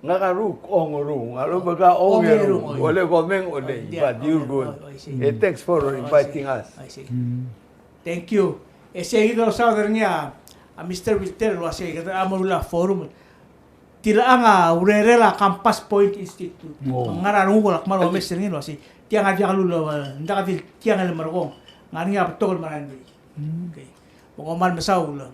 Ngak a ruk ongerung, a lechub e ke ongerung. Ongerung, oi. Olei, komeng, olei, oi, but you're good. Oi, oi, I see. Hey, thanks for inviting us. I see. Mm. Thank you. E sei kid el saod er ngii a, a Mister Wilter el uasei, kede a mo er a forum. Tilechang a urerel a Compass Point Institute. Oh. Ngar er a renguk el ak kmal omes er ngii el uasei, tiang a diak lulou, e, ng diak di tiang el merekong. Ngar er ngii a betok el merael. Mm. Okay. Me kom kmal mesaul.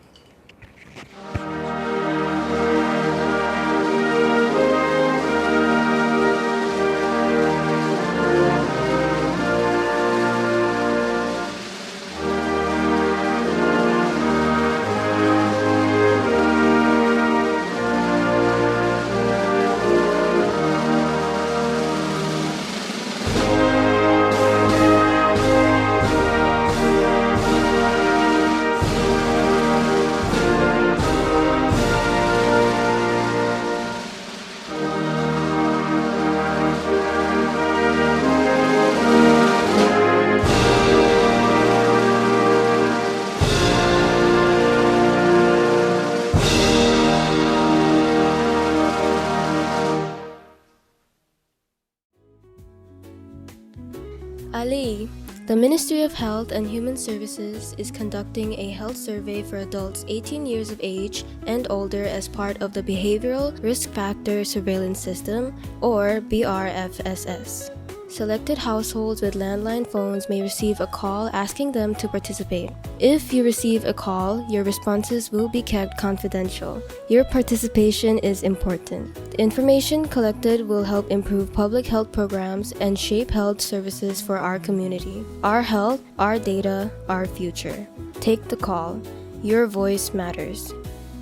Alii, the Ministry of Health and Human Services is conducting a health survey for adults eighteen years of age and older as part of the Behavioral Risk Factor Surveillance System, or B R F S S. Selected households with landline phones may receive a call asking them to participate. If you receive a call, your responses will be kept confidential. Your participation is important. The information collected will help improve public health programs and shape health services for our community. Our health, our data, our future. Take the call. Your voice matters.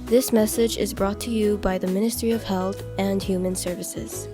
This message is brought to you by the Ministry of Health and Human Services.